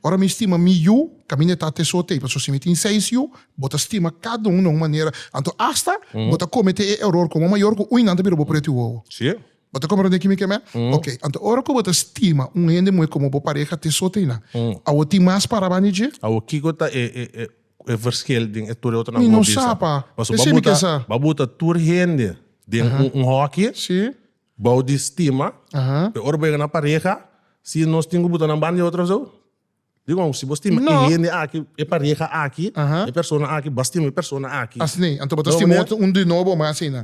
Ora mi stima mi yu, kaminda e ta te so te. Pasobra si mi tin seis yu, bo ta stima kada un na un manera. Anto asta bo ta kometé e eror komo mayor ku ui nan ta bira bo pretu wowo. Sí. Bo ta komprendé ki mi ke mé? Ok, anto ora ku bo ta stima un hende muhé komo bo pareha te so te einan. Awor tin mas para banda di dje? Awor kiko ta e e e e verschil den e tur e otronan Mi ku bo no bisa? sa pa. Pasobra Esei bo mi ke buta sa. bo buta tur hende den un un hòki. Sí. Bou di stima, pero ora bo yega na pareha, si nos tin ku buta nan banda di otro so, digo, si bo stima e hende aki, e pareha aki, e persona aki, bo a stima e persona aki. Asina, anto bo ta stima otro un di nobo mas asina.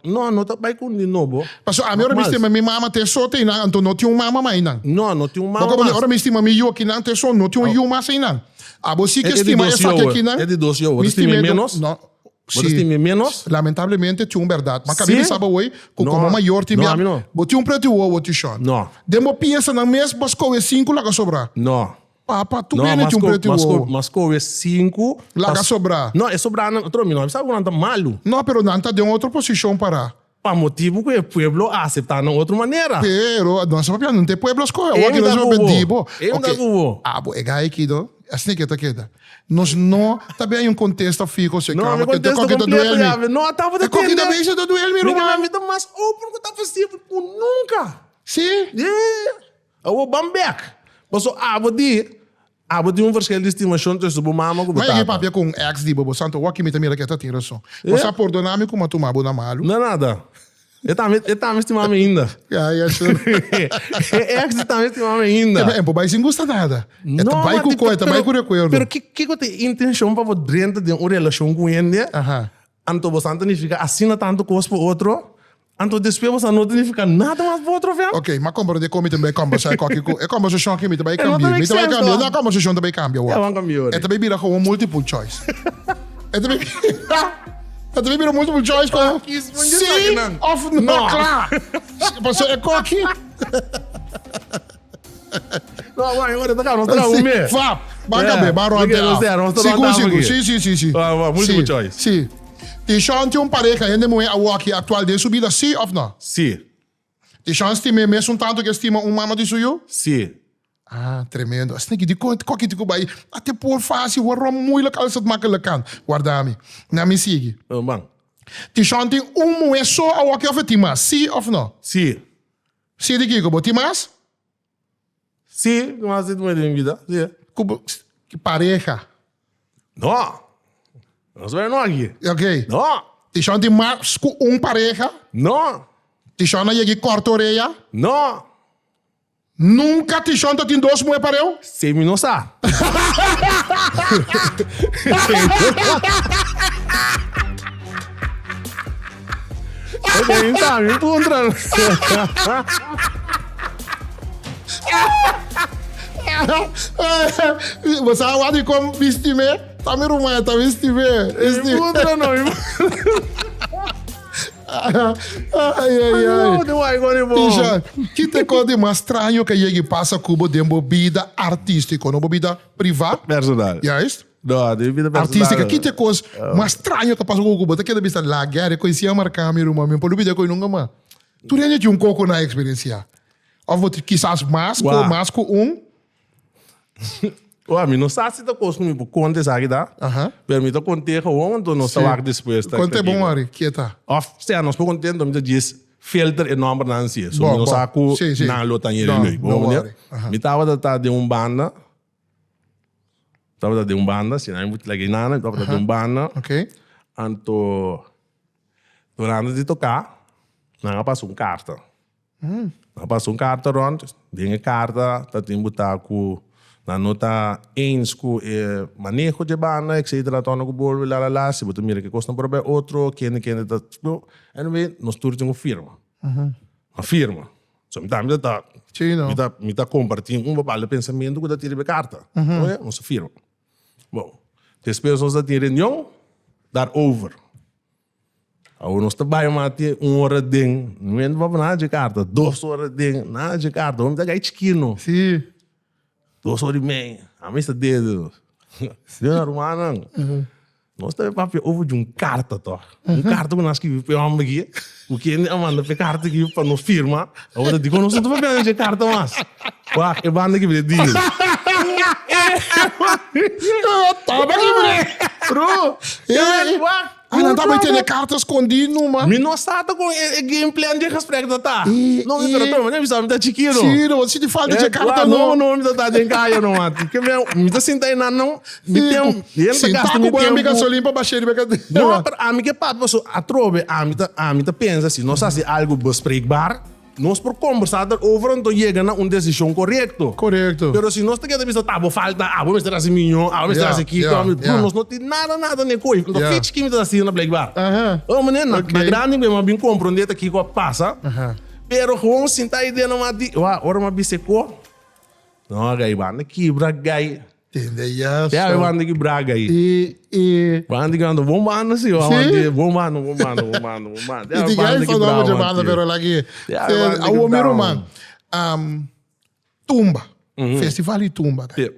No, no ta bai ku un di nobo. Pasobra ami ora mi stima mi mama te so te einan, anto no tin un mama mas einan. No, no tin un mama mas. Ora mi stima mi yu akinan te so, no tin un yu mas einan. Abo si ke stima esaki akinan. E di dos yu, bo ta stima e menos? No. Bo ta stima e menos? Lamentablemente tin un berdad. Ma kabi bisa bo hoy ku komo mayor tin bia. Bo tin un preti wowo tin shon. No. Den bo piesanan mes bo skohe sinku laga sobra. No. Papa, tur bene tin un preti wowo. Ma skohe sinku. Laga sobra. No, e sobranan otro mi no a bisa ku nan ta malu. No, pero nan ta den otro posishon para. Pa motibu ku e pueblo a aseptá nan otro manera. Pero, nos a papia, no ta e pueblo a skohe, awor ki nos a papia di bo. E ta ku bo. Abo, e gai aki do, asina ke ta keda. Nos no ta bin hay un kontesta fiho si e No, kama mi ke te kontesta koki ta kompleto duel mi. ya. No, tabata E koki ta tende. bezig ta duel mi, Mi ruman. mi ta mas open ku ta posibel ku nunka. Si? Yeah. Awor ban bek. Paso abo di, Abo tin un verschil di stimashon tussen bo mama ku bo Ma yega tata. papia ku un ex di bo, bo santo wak mi ta mira ku e ta tin rason. Bo sa pordona mi ku mi a tuma bo na malu. No nada. E tambe e tambe stima mi ainda. Ya, ya, sure. E ex di tambe stima mi ainda. E bo bai sin gusta nada. E ta bai ku ko, e ta bai ku rekuerdo. Pero kiko ta e intenshon pa bo drenta den un relashon ku hende? Aha. Anto bo sa nifica asina tanto cos pa otro, anto despues bo sa no ta nifica nada mas pa otro fia. Ok, m'a comprende con mi ta bay combersa e coki cu e conversacion aki mi ta bay cambia. Mi ta bay cambia. No, e conversacion ta bay cambia awor. E wan cambia ora. E ta bay bira gewoon multiple choice. E ta bay E ta bay bira multiple choice con si of no. Cla. Pasobra e coki. No, wai, ora ta nos ta un me. Fap, ban kabe, ban rond af. Sigur, sigur. Si, si, si, si. Multiple choice. Si. Tishon tin un pareha hende muhé awoki aktual den su bida, si of no? Si. Tishon stim'é mesun tantu ku e stima un mama di su yu? Si. Ah, tremendo. Asina ki dikon koki di ku bai a te por fásil, waarom moeilijk als het makkelijk kan? Warda mi. Na mi sigui. Ban. Tishon tin un muhé so awoki of e tin mas? Si of no? Si. Si di kiko? Bo tin mas? Si, mi mas di muhé den mi bida, si. Ku bo ki pareha? No, nos bai no aki. Ok. No. Tishon tin mas ku un pareha? No. Tishon a yega i kòrta orea? No. Nunka Tishon ta tin dos muhé pareu? Si mi no sa. Ok, mi sa, mi puntra. Bo sa wak di kon bisti me? Ta mi ruman ta bisti me. Mi puntra no, mi Ai, ai, ai. No, no, ai, gori bo. Tisha, ki te kos di mas straño ke yegi pasa ku bo den bo bida artístiko, no bo bida privá? Personal. Juist. No, den bida personal. Artística, ki te kos mas straño ke pasa ku bo? Ta keda bisa la guerra, koi si a marka mi ruman, mi por lubida koi nunka mas. Tur hende tin un koko na eksperensia. Of bo kisas mas ku mas ku un. Wak, mi no sa si ta kos ku mi por konta esaki ta, pero mi ta kont'é gewoon, anto nos ta wak despues. Kont'é bon wari, kieta. Of sea nos por kont'é, anto mi ta djis filter e nòmbernan si. So mi no sa ku nan lo ta yere leuk. Bo komprendé? Mi tabata ta den un banda, tabata den un banda, si nan a laga nana, mi tabata den un banda. Anto durante di toká, nan a pasa un karta. Nan a pasa un karta rond, den e karta ta tin botá ku nan no ta eens ku e maneho dje banda etcetera torna ku bolbe la la la si bo ta mira ke kosnan por a bai otro kende kende ta anyway nos tur tin ku firma a firma so mi tambe ta mi ta mi ta kompartí un bepaalde pensamentu ku ta tin riba e karta nos a firma bon despues nos ta tin reunion daarover. Awor nos ta bai mati un ora den, no mente papá nada dje karta, dos ora den, nada dje karta, mi ta gai chikino. Sí. Dos ora i mei, ami sta dedo. Dje rumannan, nos ta papia over di un karta tòg. Un karta ku nan a skibi pa e hòmber aki, ku kende a manda pa e karta aki pa nos firma. Awor ta dikon nos no ta papiando dje karta mas? Wak, e banda ki bira deal. Taba ki bira. Bro, wak. Ah, nan ta bai tene karta skondí numa. Mi no sa ta kon e game plan dje gesprek ta ta. No, mi pero toma, mi sa mi ta chikito. Sí, no, si ti falta dje karta no. No, no, mi ta ta den kaya no, man. Ke mi, mi ta sinta einan no. Mi tem, yen ta gasta mi tempo. Sinta ku bo gasolin pa bashe riba kadera. No, pero ami ke papia paso atrobe ami ta, ami ta pensa si nos hasi algo bespreekbaar. Nos por kombersá derover anto yega na un desishon korekto. Korekto. Pero si nos ta keda bisa ta bo falta, abo mester hasi miñó, abo mester hasi kiko, abo mester, bro, nos no tin nada nada n'e koi. Anto fich ki mi ta hasi na blijkbaar. Oh meneer, na grandi mi a bin komprondé ta kiko a pasa. Pero gewoon sinta idea nomás di, wak, ora mi a bisa e ko, no gai, banda kibra gai. Tende ya. Ya we banda ki braga aí. E e Banda ki anda bom banda si, Sí? bom banda, bom banda, bom banda, bom banda. E di gai fa no mucho banda pero la ki. Ja, banda ki Awo mi down. ruman. Um, tumba. Festival di tumba. Sí.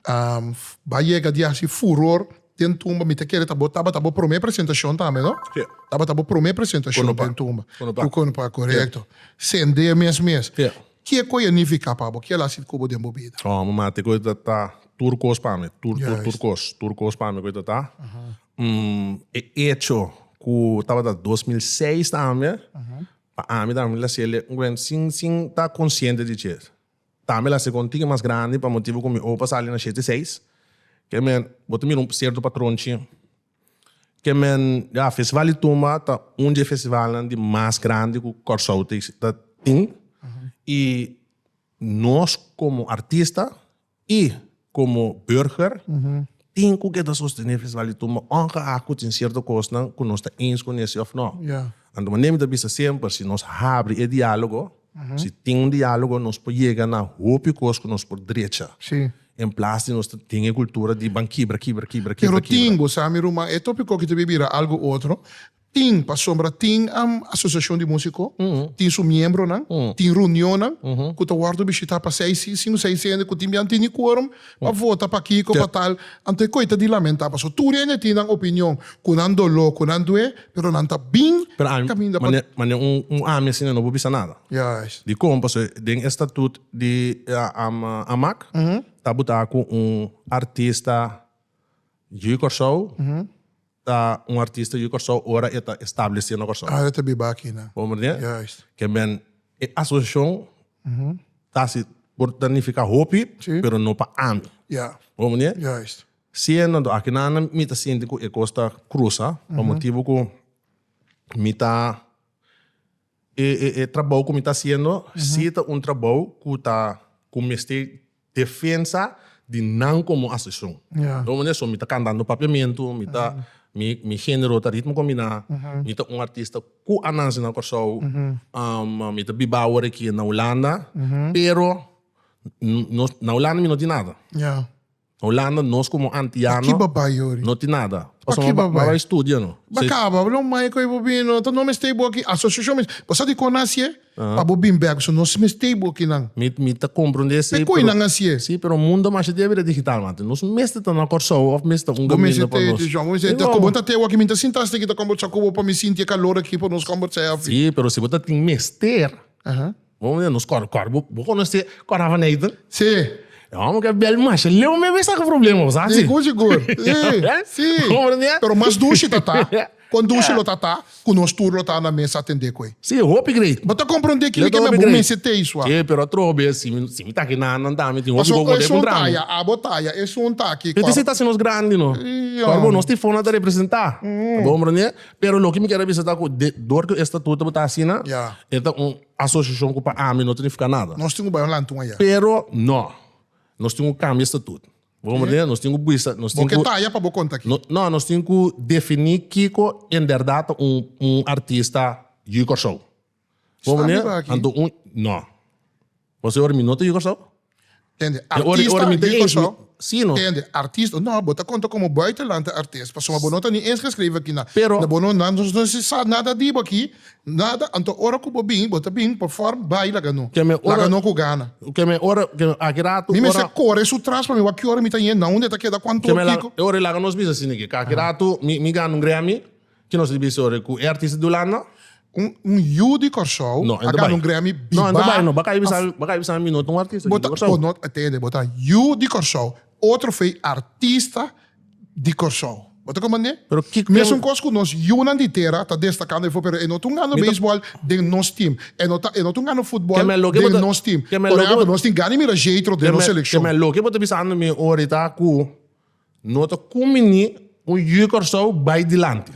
Um, ba yega di hasi furor den tumba. Mi ta kere ta bo tabata bo prome presentacion tambe, no? Sí. Tabata bo prome presentacion Konopa. den tumba. Konopa. Ku Konopa, correcto. Sende mes mes. Sí. Kieko e nifiká pa bo? Ke el hasi ku bo den bo bida? Oh, mama, te koe ta ta tur kos pa mi. Tur, tur, tur Juist. kos. Tur kos pa mi koe ta ta. E echo ku tabata 2006 tambe, pa ami tambe la sele un gwen sin, sin ta konsiente di dje. Tambe la sele un tiki mas grandi pa motibu ku mi opa sali na shete seis. Ke men, bo ta mira un sierto patronchi. Ke men, ya, Festival di Tumba ta un di e festivalnan di mas grandi ku Kòrsou ta tin. I nos komo artista i komo burger tin ku keda sostené Festival di Tumba ongeag ku tin sierto kosnan ku nos ta eens ku nesi òf no. Anto manera mi ta bisa semper, si nos habri e diálogo, si tin un diálogo nos por yega na hopi kos ku nos por drecha. En plas di nos ta tin e cultura di ban kibra, kibra, kibra, kibra, Pero kibra. tin, bo sa mi ruman, e topico aki ta bin bira algo otro. Tin, pasobra tin asociacion di musico, tin su miembronan, tin reunionnan cu ta wordo bishita pa seis, cinco, seis hende cu tin bian tini quorum pa vota pa kico, pa tal. Anto e coy ta di lamenta pasobra tur hende tin nan opinion, cu nan dolo, cu nan due, pero nan ta bin Pero ami, caminda pa. mane, mane un, un ami asina no por bisa nada. Juist. Dicon? Pasobra den e statuut di Amak ta buta ku un artista yu Kòrsou ta un artista yu Kòrsou ora e ta establesé na Kòrsou. Ah, e ta biba aki nan. Bo comprende? Juist. Ke men e asosiashon ta hasi por ta nifiká hopi, pero no pa ami. Ja. Bo comprende? Juist. Siendo anto aki nan mi ta sinti ku e kos ta krusa pa motibu ku mi ta E e e trabou ku mi ta hasiendo si ta un trabou ku ta ku mester defensa di nan komo asosiashon. Lo manera so mi ta kantando papiamentu, mi ta mi mi genero ta ritmo kombiná, mi ta un artista ku a nase na Kòrsou, mi ta biba awor aki na Hulanda, pero nos na Hulanda mi no tin nada. Hulanda nos como antiano Paki ba bai yori? no tin nada. Paki Pasobra ba ba bai? bai studia no. Ba caba, lo mai cu bo bino, ta no mester bo aki, asociacion mes, bo sa di con hacié? Pa bo bin bek, so nos mester bo aki nan. Mi mi ta comprende si, Pe coi nan hacié? Si, pero mundo masha dia bira digital man. Nos mester ta na Corsou of mester ta un Bo caminda mester pa te, nos. John, bo mester te, No. cu bo ta te aki, mi ta sinta hasta aki ta conversa cu bo pa mi sinti e calor aki pa nos conversa afi. Si, pero si bo ta tin mester. Bo mira nos kor kor bo bo konosé Cora van Eyden? Sí. E hòmber ke bèl masha leu mi a saka problema bo sa si. Sigur sigur. Sí sí. Pero mas dushi ta ta kon dushi lo ta ta ku nos tur lo ta na mesa atendé ku e. Sí hopi great. Bo ta komprondé kiko ke bo mester te isua. Sí pero atrobe si mi si mi ta aki nan nan tambe tin hopi Pasobra koko esun kontra mi. taya abo taya esun ta aki. Pero esei ta hasi nos grandi no. Kor bo nos tifona ta representá. Bo komprondé? Pero loke mi kier a bisa ta ku de dor ku e statuto bo ta asina, e ta un asosiashon ku pa ami no ta nifiká nada. Nos tin ku bai un lantun aya. Pero no, nos tin ku kambia statuto. Bo komprende? Nos tin ku bisa, nos tin Bo ke ku. taya pa bo konta aki. No, nos tin ku definí kiko en bèrdat ta un un artista yu Kòrsou. Bo Sta komprende? mi aki. Anto un, no. Pasobra ora mi no ta yu Kòrsou. Tende, E ora, artista ora mi ta di eens, mi, Kòrsou. sí no. Tende, artista, no, bo ta konta komo buitenlandse artist, pasobra bo no ta ni ingeschreven aki na. Pero. Na bo no, nan no se sa nada di bo aki, nada, anto ora ku bo bin, bo ta bin perform, bai laga no. Ke me ora. Laga no ku gana. Ke me ora, ke me, aki rato, Mi mester ora. kore su tras pa mi wak ki ora mi ta yendo, na unda e ta keda, kuantu Ke me ora la, kiko. e ora laga nos bisa asina aki, ke aki rato mi, mi gana un Grammy, ki nos ta bisa ora ku e artista di Hulanda. Un un yu di Kòrsou No, a en ta gana bai. un Grammy No, en ta biba. bai no. Baka bisa, baka bisa mi no ta un artista Bo di ta, Kòrsou. bo no, tende, bo ta yu di Kòrsou, otro fe artista di Kòrsou. Bo ta komprendé? Pero kiko Mesun kos ku nos yunan di tera ta destakando efo, pero e no ta un gano Mi ta beisbòl den nos team. E no ta, e no ta un gano futbòl Ke men loke bo den ta nos team. ke men Por loke ehèmpel, bo nos tin gana di mira Jetro ke den nos men ke selekshon. men loke bo ta bisando mi orita ku no ta kumini un yu Kòrsou bai dilanti.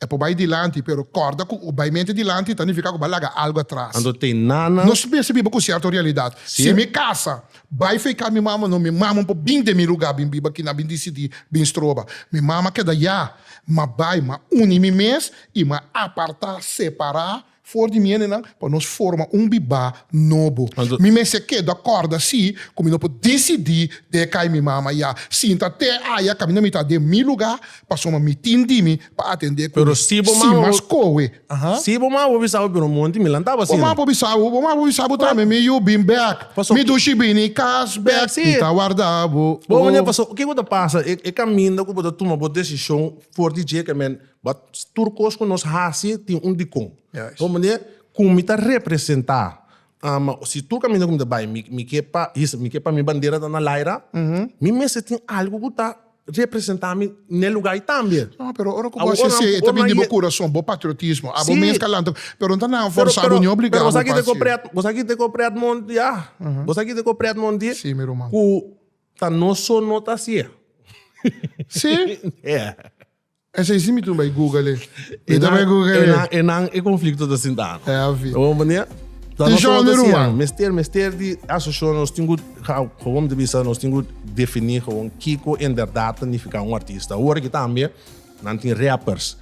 E por bai dilanti, pero corda cu bai mente dilanti ta nifica cu bo a laga algo atras. Anto te nana. Nos mester biba cu cierto realidad. Si mi casa, bai feca mi mama, no, mi mama por bin den mi lugar bin biba aki, nan bin dicidi bin stroba. Mi mama keda ya, ma bai, ma uni mi mes y ma aparta, separa For di mi hendenan pa nos forma un bibá nobo. Mi mester keda kòrda sí ku mi no por disidí den kai mi mama ya. Sinta te aya kaminda mi ta den mi lugá pasobra mi tin di mi pa atendé ku Pero mi. si bo Si mama mas kohe. Aha. Si bo mama por bisa bo pero monti mi lantaba Bo asina. mama por bisa bo, bo mama por bisa bo tambe mi yu bin bèk. Paso Mi dushi bini kas bèk, Bèk, sí. mi ta warda bo. Bo manera Oh. paso kiko ta pasa e e kaminda ku bo ta tuma bo desishon for di dje ke men But tur kos ku nos hasi tin un dikon. Bo manera ku mi ta representá, si tur kaminda ku mi ta bai mi mi ke pa hisa mi ke pa mi bandera ta na laira, mi mester tin algu ku ta representá mi n'e lugá ei tambe. No, pero ora ku bo hasi esei e ta bini di bo kurason, bo patriotismo. Abo mes ka lanta, pero no ta nan forsá bo ni obligá bo pa hasi. Bo sa kiko ta pret mondi ya? Bo sa kiko ta pret mondi? Sí, mi ruman. Ku ta nos so no ta hasié. Sí? Yeah. Esei si mi tun bai google e. Mi ta bai google e. Enan, enan e conflicto ta sinta. Heavy. Bo manera? Ti shon mi ruman. Mester, mester di asociacion nos tin ku gewoon mi ta bisa nos tin ku defini gewoon kiko inderdaad ta nifica un artista. Awor aki tambe nan tin rappers.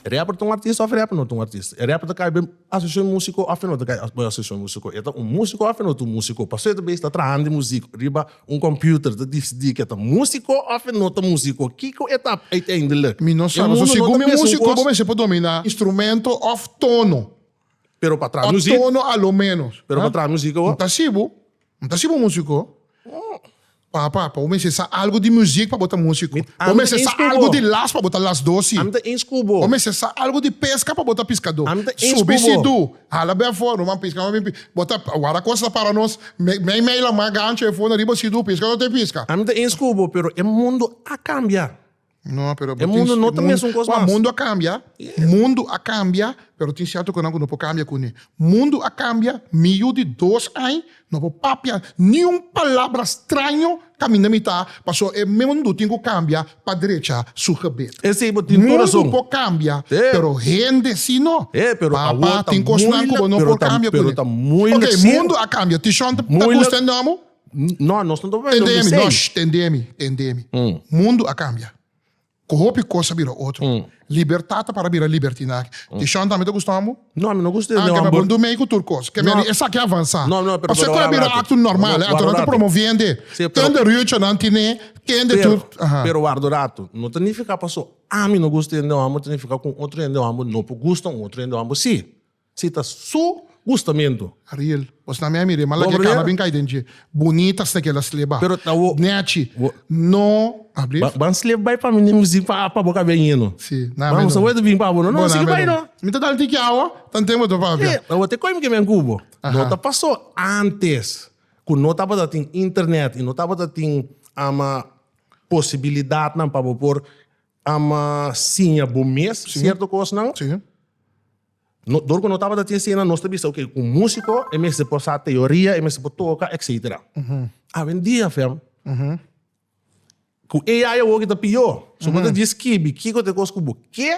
Rapper ta un artista of rapper no ta un artista? E rapper ta kai den Asosiashon músiko òf e no ta kai den asosiashon músiko? E ta un músiko òf e no ta un músiko? Pasobra e ta bezig ta trahando di muzik riba un computer ta disidí ku e ta músiko òf e no ta músiko. Kiko e ta uiteindelijk? Mi no sa, pasobra segun mi músiko bo mester por dominá instrumento òf tono. Pero pa traha muzik. Òf tono a lo ménos. Pero pa traha muzik awor. No ta así bo. No ta así bo músiko. Papa, pa bo mester sa algo di muzik pa bo ta músiko. Bo mester sa algo di las pa bo ta lasdó si. Ami ta eens ku bo. Bo mester sa algo di peska pa bo ta piskadó. Ami ta eens ku bo. Subi sidu, hala be afó, no man piska, no man bin Bo ta wara kos ta para nos, mei mei lamá gancho efó na riba sidu, piska no te piska. Ami ta eens ku bo, pero e mundo a kambia. No, pero E mundo no ta mesun kos mas. Mundo a kambia, mundo a kambia, pero tin sierto konan ku no por kambia kuné. Mundo a kambia, mi yu di dos añ no por papia ni un palabra straño kaminda mi ta, pasobra e mundu tin ku kambia pa drecha su gebed. Esei bo tin tur rason. Mundu por kambia, pero hende si no. Papa, tin kosnan ku bo no por kambia kuné. Ok, mundu a kambia, Tishon ta gusta e nòmber? No, nos no ta papia Tende mi, no, shh, tende mi, tende mi. Mundu a kambia. Ku hopi kos a bira otro. Libertat ta para bira libertinahe. Tishon tambe ta gusta bo? No, ami no gusta Ah, ke bo no mei ku tur kos. Ke meri esaki a avansa. No, no, pero Pasobra ku a bira akto normal, eh, anto nan ta promoviende. Kende rucha nan tine, kende tur, aha. Pero warda un rato, no ta nifiká paso ami no gusta hende homber, ta nifiká ku un otro hende homber no por gusta un otro hende homber si. Si ta su gustamentu. Ariel, Bos na mi a mira e mala ke kaba bin kai den dje. Bunita sta kela sleba. Pero ta wo. Nechi, No, abri. Ban slep bai pa mi den muzik pa pa bo ka ben yendo. Si, na mi no. Bamos a bin pa bo no. No, sigui bai no. Mi ta dal tiki awa, tan tempo ta papia. Ta wo te koi mi ke men ku bo. No ta paso antes ku no tabata tin internet i no tabata tin ama posibilidatnan pa bo por ama siña bo mes sierto kosnan. Si. No, dor ku no tabata tin esena, nos ta bisa, ok, un músiko e mester por sa teoria, e mester por toka, etcetera. Awendia, fam, ku AI awor ki ta pió. So bo ta djis skibi kiko ta e kos ku bo ke,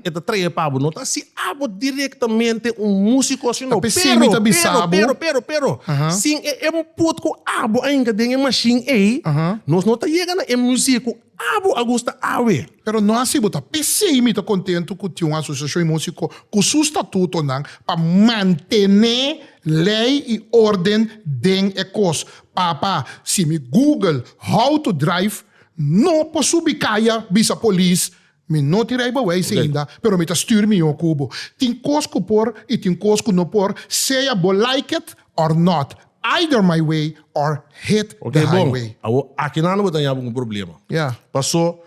e ta trae pa bo. No ta hasi abo direktamente un músiko sino, Ta p'esei mi pero, ta bisa pero, bo. pero, pero, pero, sin e input ku abo a hinka den e mashin ei, nos no ta yega na e muzik ku Abo a gusta awe. Pero no asi bo ta. P'esei mi ta kontentu ku tin un asosiashon di músiko ku su statutonan pa mantené lei i órden den e kos. Papa, si mi google how to drive, no por subi kaya bisa polis mi no tin rijbewijs ainda, pero mi ta stuur mihó ku bo. Tin kos ku por i tin kos ku no por, sea bo like it or not. Either my way or hit Ok, the bon. highway. Awor, aki nan bo ta ña bo un problema. Ya. Paso,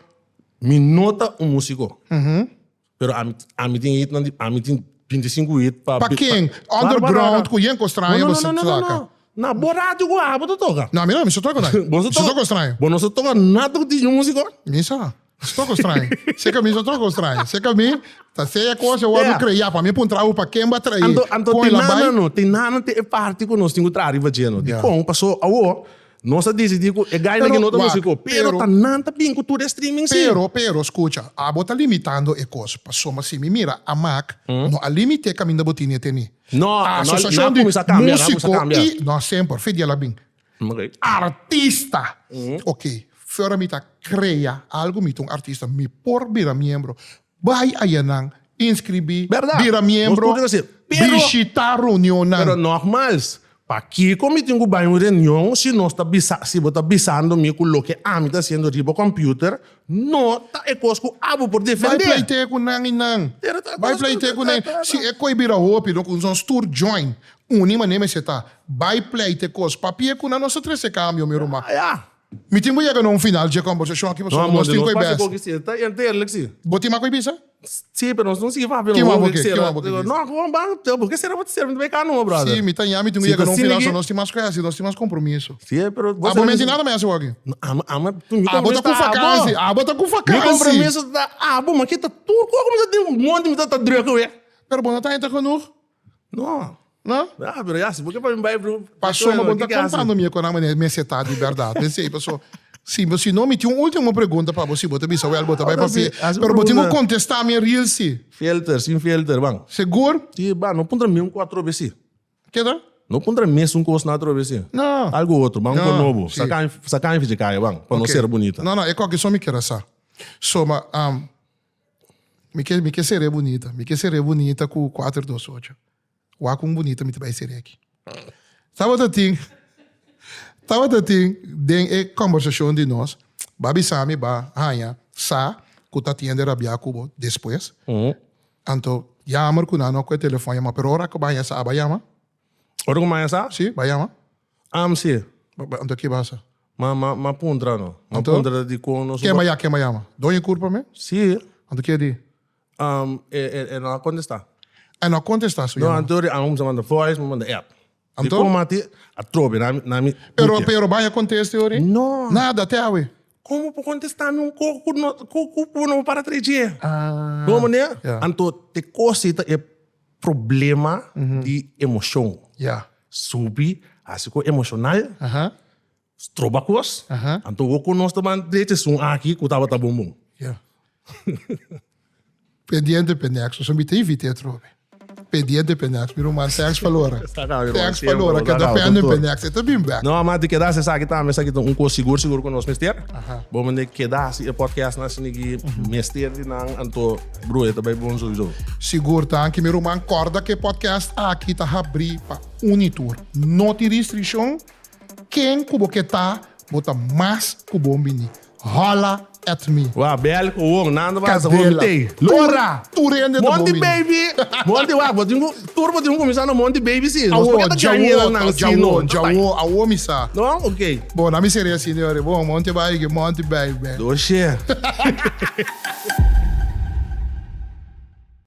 mi no ta un músiko. Pero ami, ami tin hitnan di, ami tin 25 hit pa... Pa ken? Pa, Underground, ku yen kos straño No, bo no, sa no, no, no, saka. no. Na bo radio ku abo ta toka. No, ami no, mi sa toka nai. Bo sa Mi sa toka straño. Bo no sa toka nada ku tin un músiko? Mi sa. Toko straño. Seka mi sa toko straño. Seka mi ta sea cosa e wordo crea pa mi puntra bo pa ken bo a trae. Anto, anto Con tin el a bai? nana no, tin nana tin e parti cu nos tin cu traha riba dje no. Ya. Dicon? Paso awo. Nos a disidí ku e gainan Pero, aki no ta wak, músiko, pero pero- ta nan ta bin ku tur e streaming sí. Pero, pero, skucha, abo ta limitando e kos. Pasobra si mi mira Amak, no a limit'é kaminda bo tine teni. No, A no, asosiashon nan di kuminsá kambia, nan kuminsá músiko kambia. i, no, semper, fe di el a bin. Ok. Artista! Ok, fuera mi ta krea algu, mi ta un artista, mi por bira miembro. Bai ayanan, inskribí, Berdad. bira Nos miembro, tur tin así. Pero, bishitá reunionnan. pero nogmaals, pakiko mi tin ku bai un reunion si nos ta bisa, si bo ta bisando mi ku loke ami ta hasiendo riba computer no ta e kos ku abo por Bai defendé? pleit'é ku nan i nan. Pero ta- Bai pleit'é ku nan. ta- ta- Si e koi bira hopi, no ku nos tur join, uni manera mester ta. Bai pleit'é kos. Papia ku nan nos ta trese kambio, mi ruman. Ya. Mi tin ku yega na un final dje kombersashon aki pasobra nos tin ku e bes. Eerlijk si. Bo tin mas ku e bisa? Si, pero nos no sigui papia. Ki mas bo ke? Ki mas bo ke bisa? No, gewoon ban, bo ke sera bo ta sera, mi ta bay kano, brother. Si, mi ta ya, mi tin ku yega na un final, so nos tin mas ku hasi, nos tin mas kompromiso. Si, pero. Abo menti nada mi hasi wak. Amo, amo, mi Abo ta ku vakansi, abo ta ku vakansi. Mi kompromiso ta abo, ma ki ta tur kos mi ta tin un monti mi ta ta druk we. Pero bo no ta henter genoeg? No. No? Ah, pero ya, si bo ke pa mi bai, bro. Paso, ma bo ta contando mi con nan mester ta di berdad. Pensei, paso, si, si no, mi tin un ultimo pregunta pa bo, si bo ta bisa wel, bo ta bai papia. Pero bo tin cu contesta mi real si. Filter, sin filter, ban. Segur? Si, ban, no puntra mi un cu atrobe si. Keda? No puntra mes un cos na atrobe si. No. Algo otro, ban No, un nobo. si. Saca, saca mi fichi caya, ban, pa no ser bunita. No, no, e coki so mi kier a sa. So, ma, um, Mi ke mi ke seré bunita. Mi ke seré bunita ku kuater dos ocho. Wak un bunita mi ta bai seré aki. Tabata tin tabata tin den e kombersashon di nos, ba bisa mi ba haña sa ku ta tiende rabiá ku bo despues. Anto yamer ku nan no ku e telefòn yama, pero ora ku ba haña sa a ba yama. Ora ku ba haña sa? Si, ba yama. Am si. Anto ki basa? Ma ma ma puntra no. Ma Anto? puntra dikon nos. Ken ba ya ken ba yama? Doña Curpa me? Si. Anto ke di? Um, e e e no a kontestá. E no a kontestá su No, yama. anto ri amo manda voice, manda app. Anto? Dikon mati atrobe na mi na mi Pero putia. pero ba ya konteste ori? No. Nada te awe. Komo por kontestá mi un koko ku no ku ku no para trece? Ah. Bo manera? Ya. Anto te kos ei ta e problema di emoshon. Ya. Subi hasi ku emoshonal. Aha. Stroba kos. Aha. Anto wou ku nos ta ban drecha esun aki ku tabata bon bon. Ya. Pendiente p'e next. Pasobra mi ta invit'é atrobe. Pendiente p'e next. Mi ruman, thanks pa lora. Thanks pa lora. Keda pending p'e next. E ta bin bek. No, ma di keda hasi esaki tambe. Esaki ta un kos sigur sigur ku nos mester. Bo mende keda hasi e podcast nan asina ki mester di nan. Anto bro e ta bai bon souiso. Sigur danki mi ruman. Kòrda ku e podcast aki ta habrí pa uni tur. No tin restrikshon. Ken ku bo ke ta, bo ta mas ku bon bini. Holla at me. Wa bel ku won nan ta pasa won Kadela. tei. Lora! Tur hende ta bon Monty bini. baby! Monty wak bo tin ku tur bo tin ku kuminsá na Monty baby si. Nos Awo, por ke ta djawo, gaña nan si djawo, no. djawo, awo mi sa. No? Ok. Bon, na mi seria asina ora. Bon, Monty bai, Monty baby. Doshé.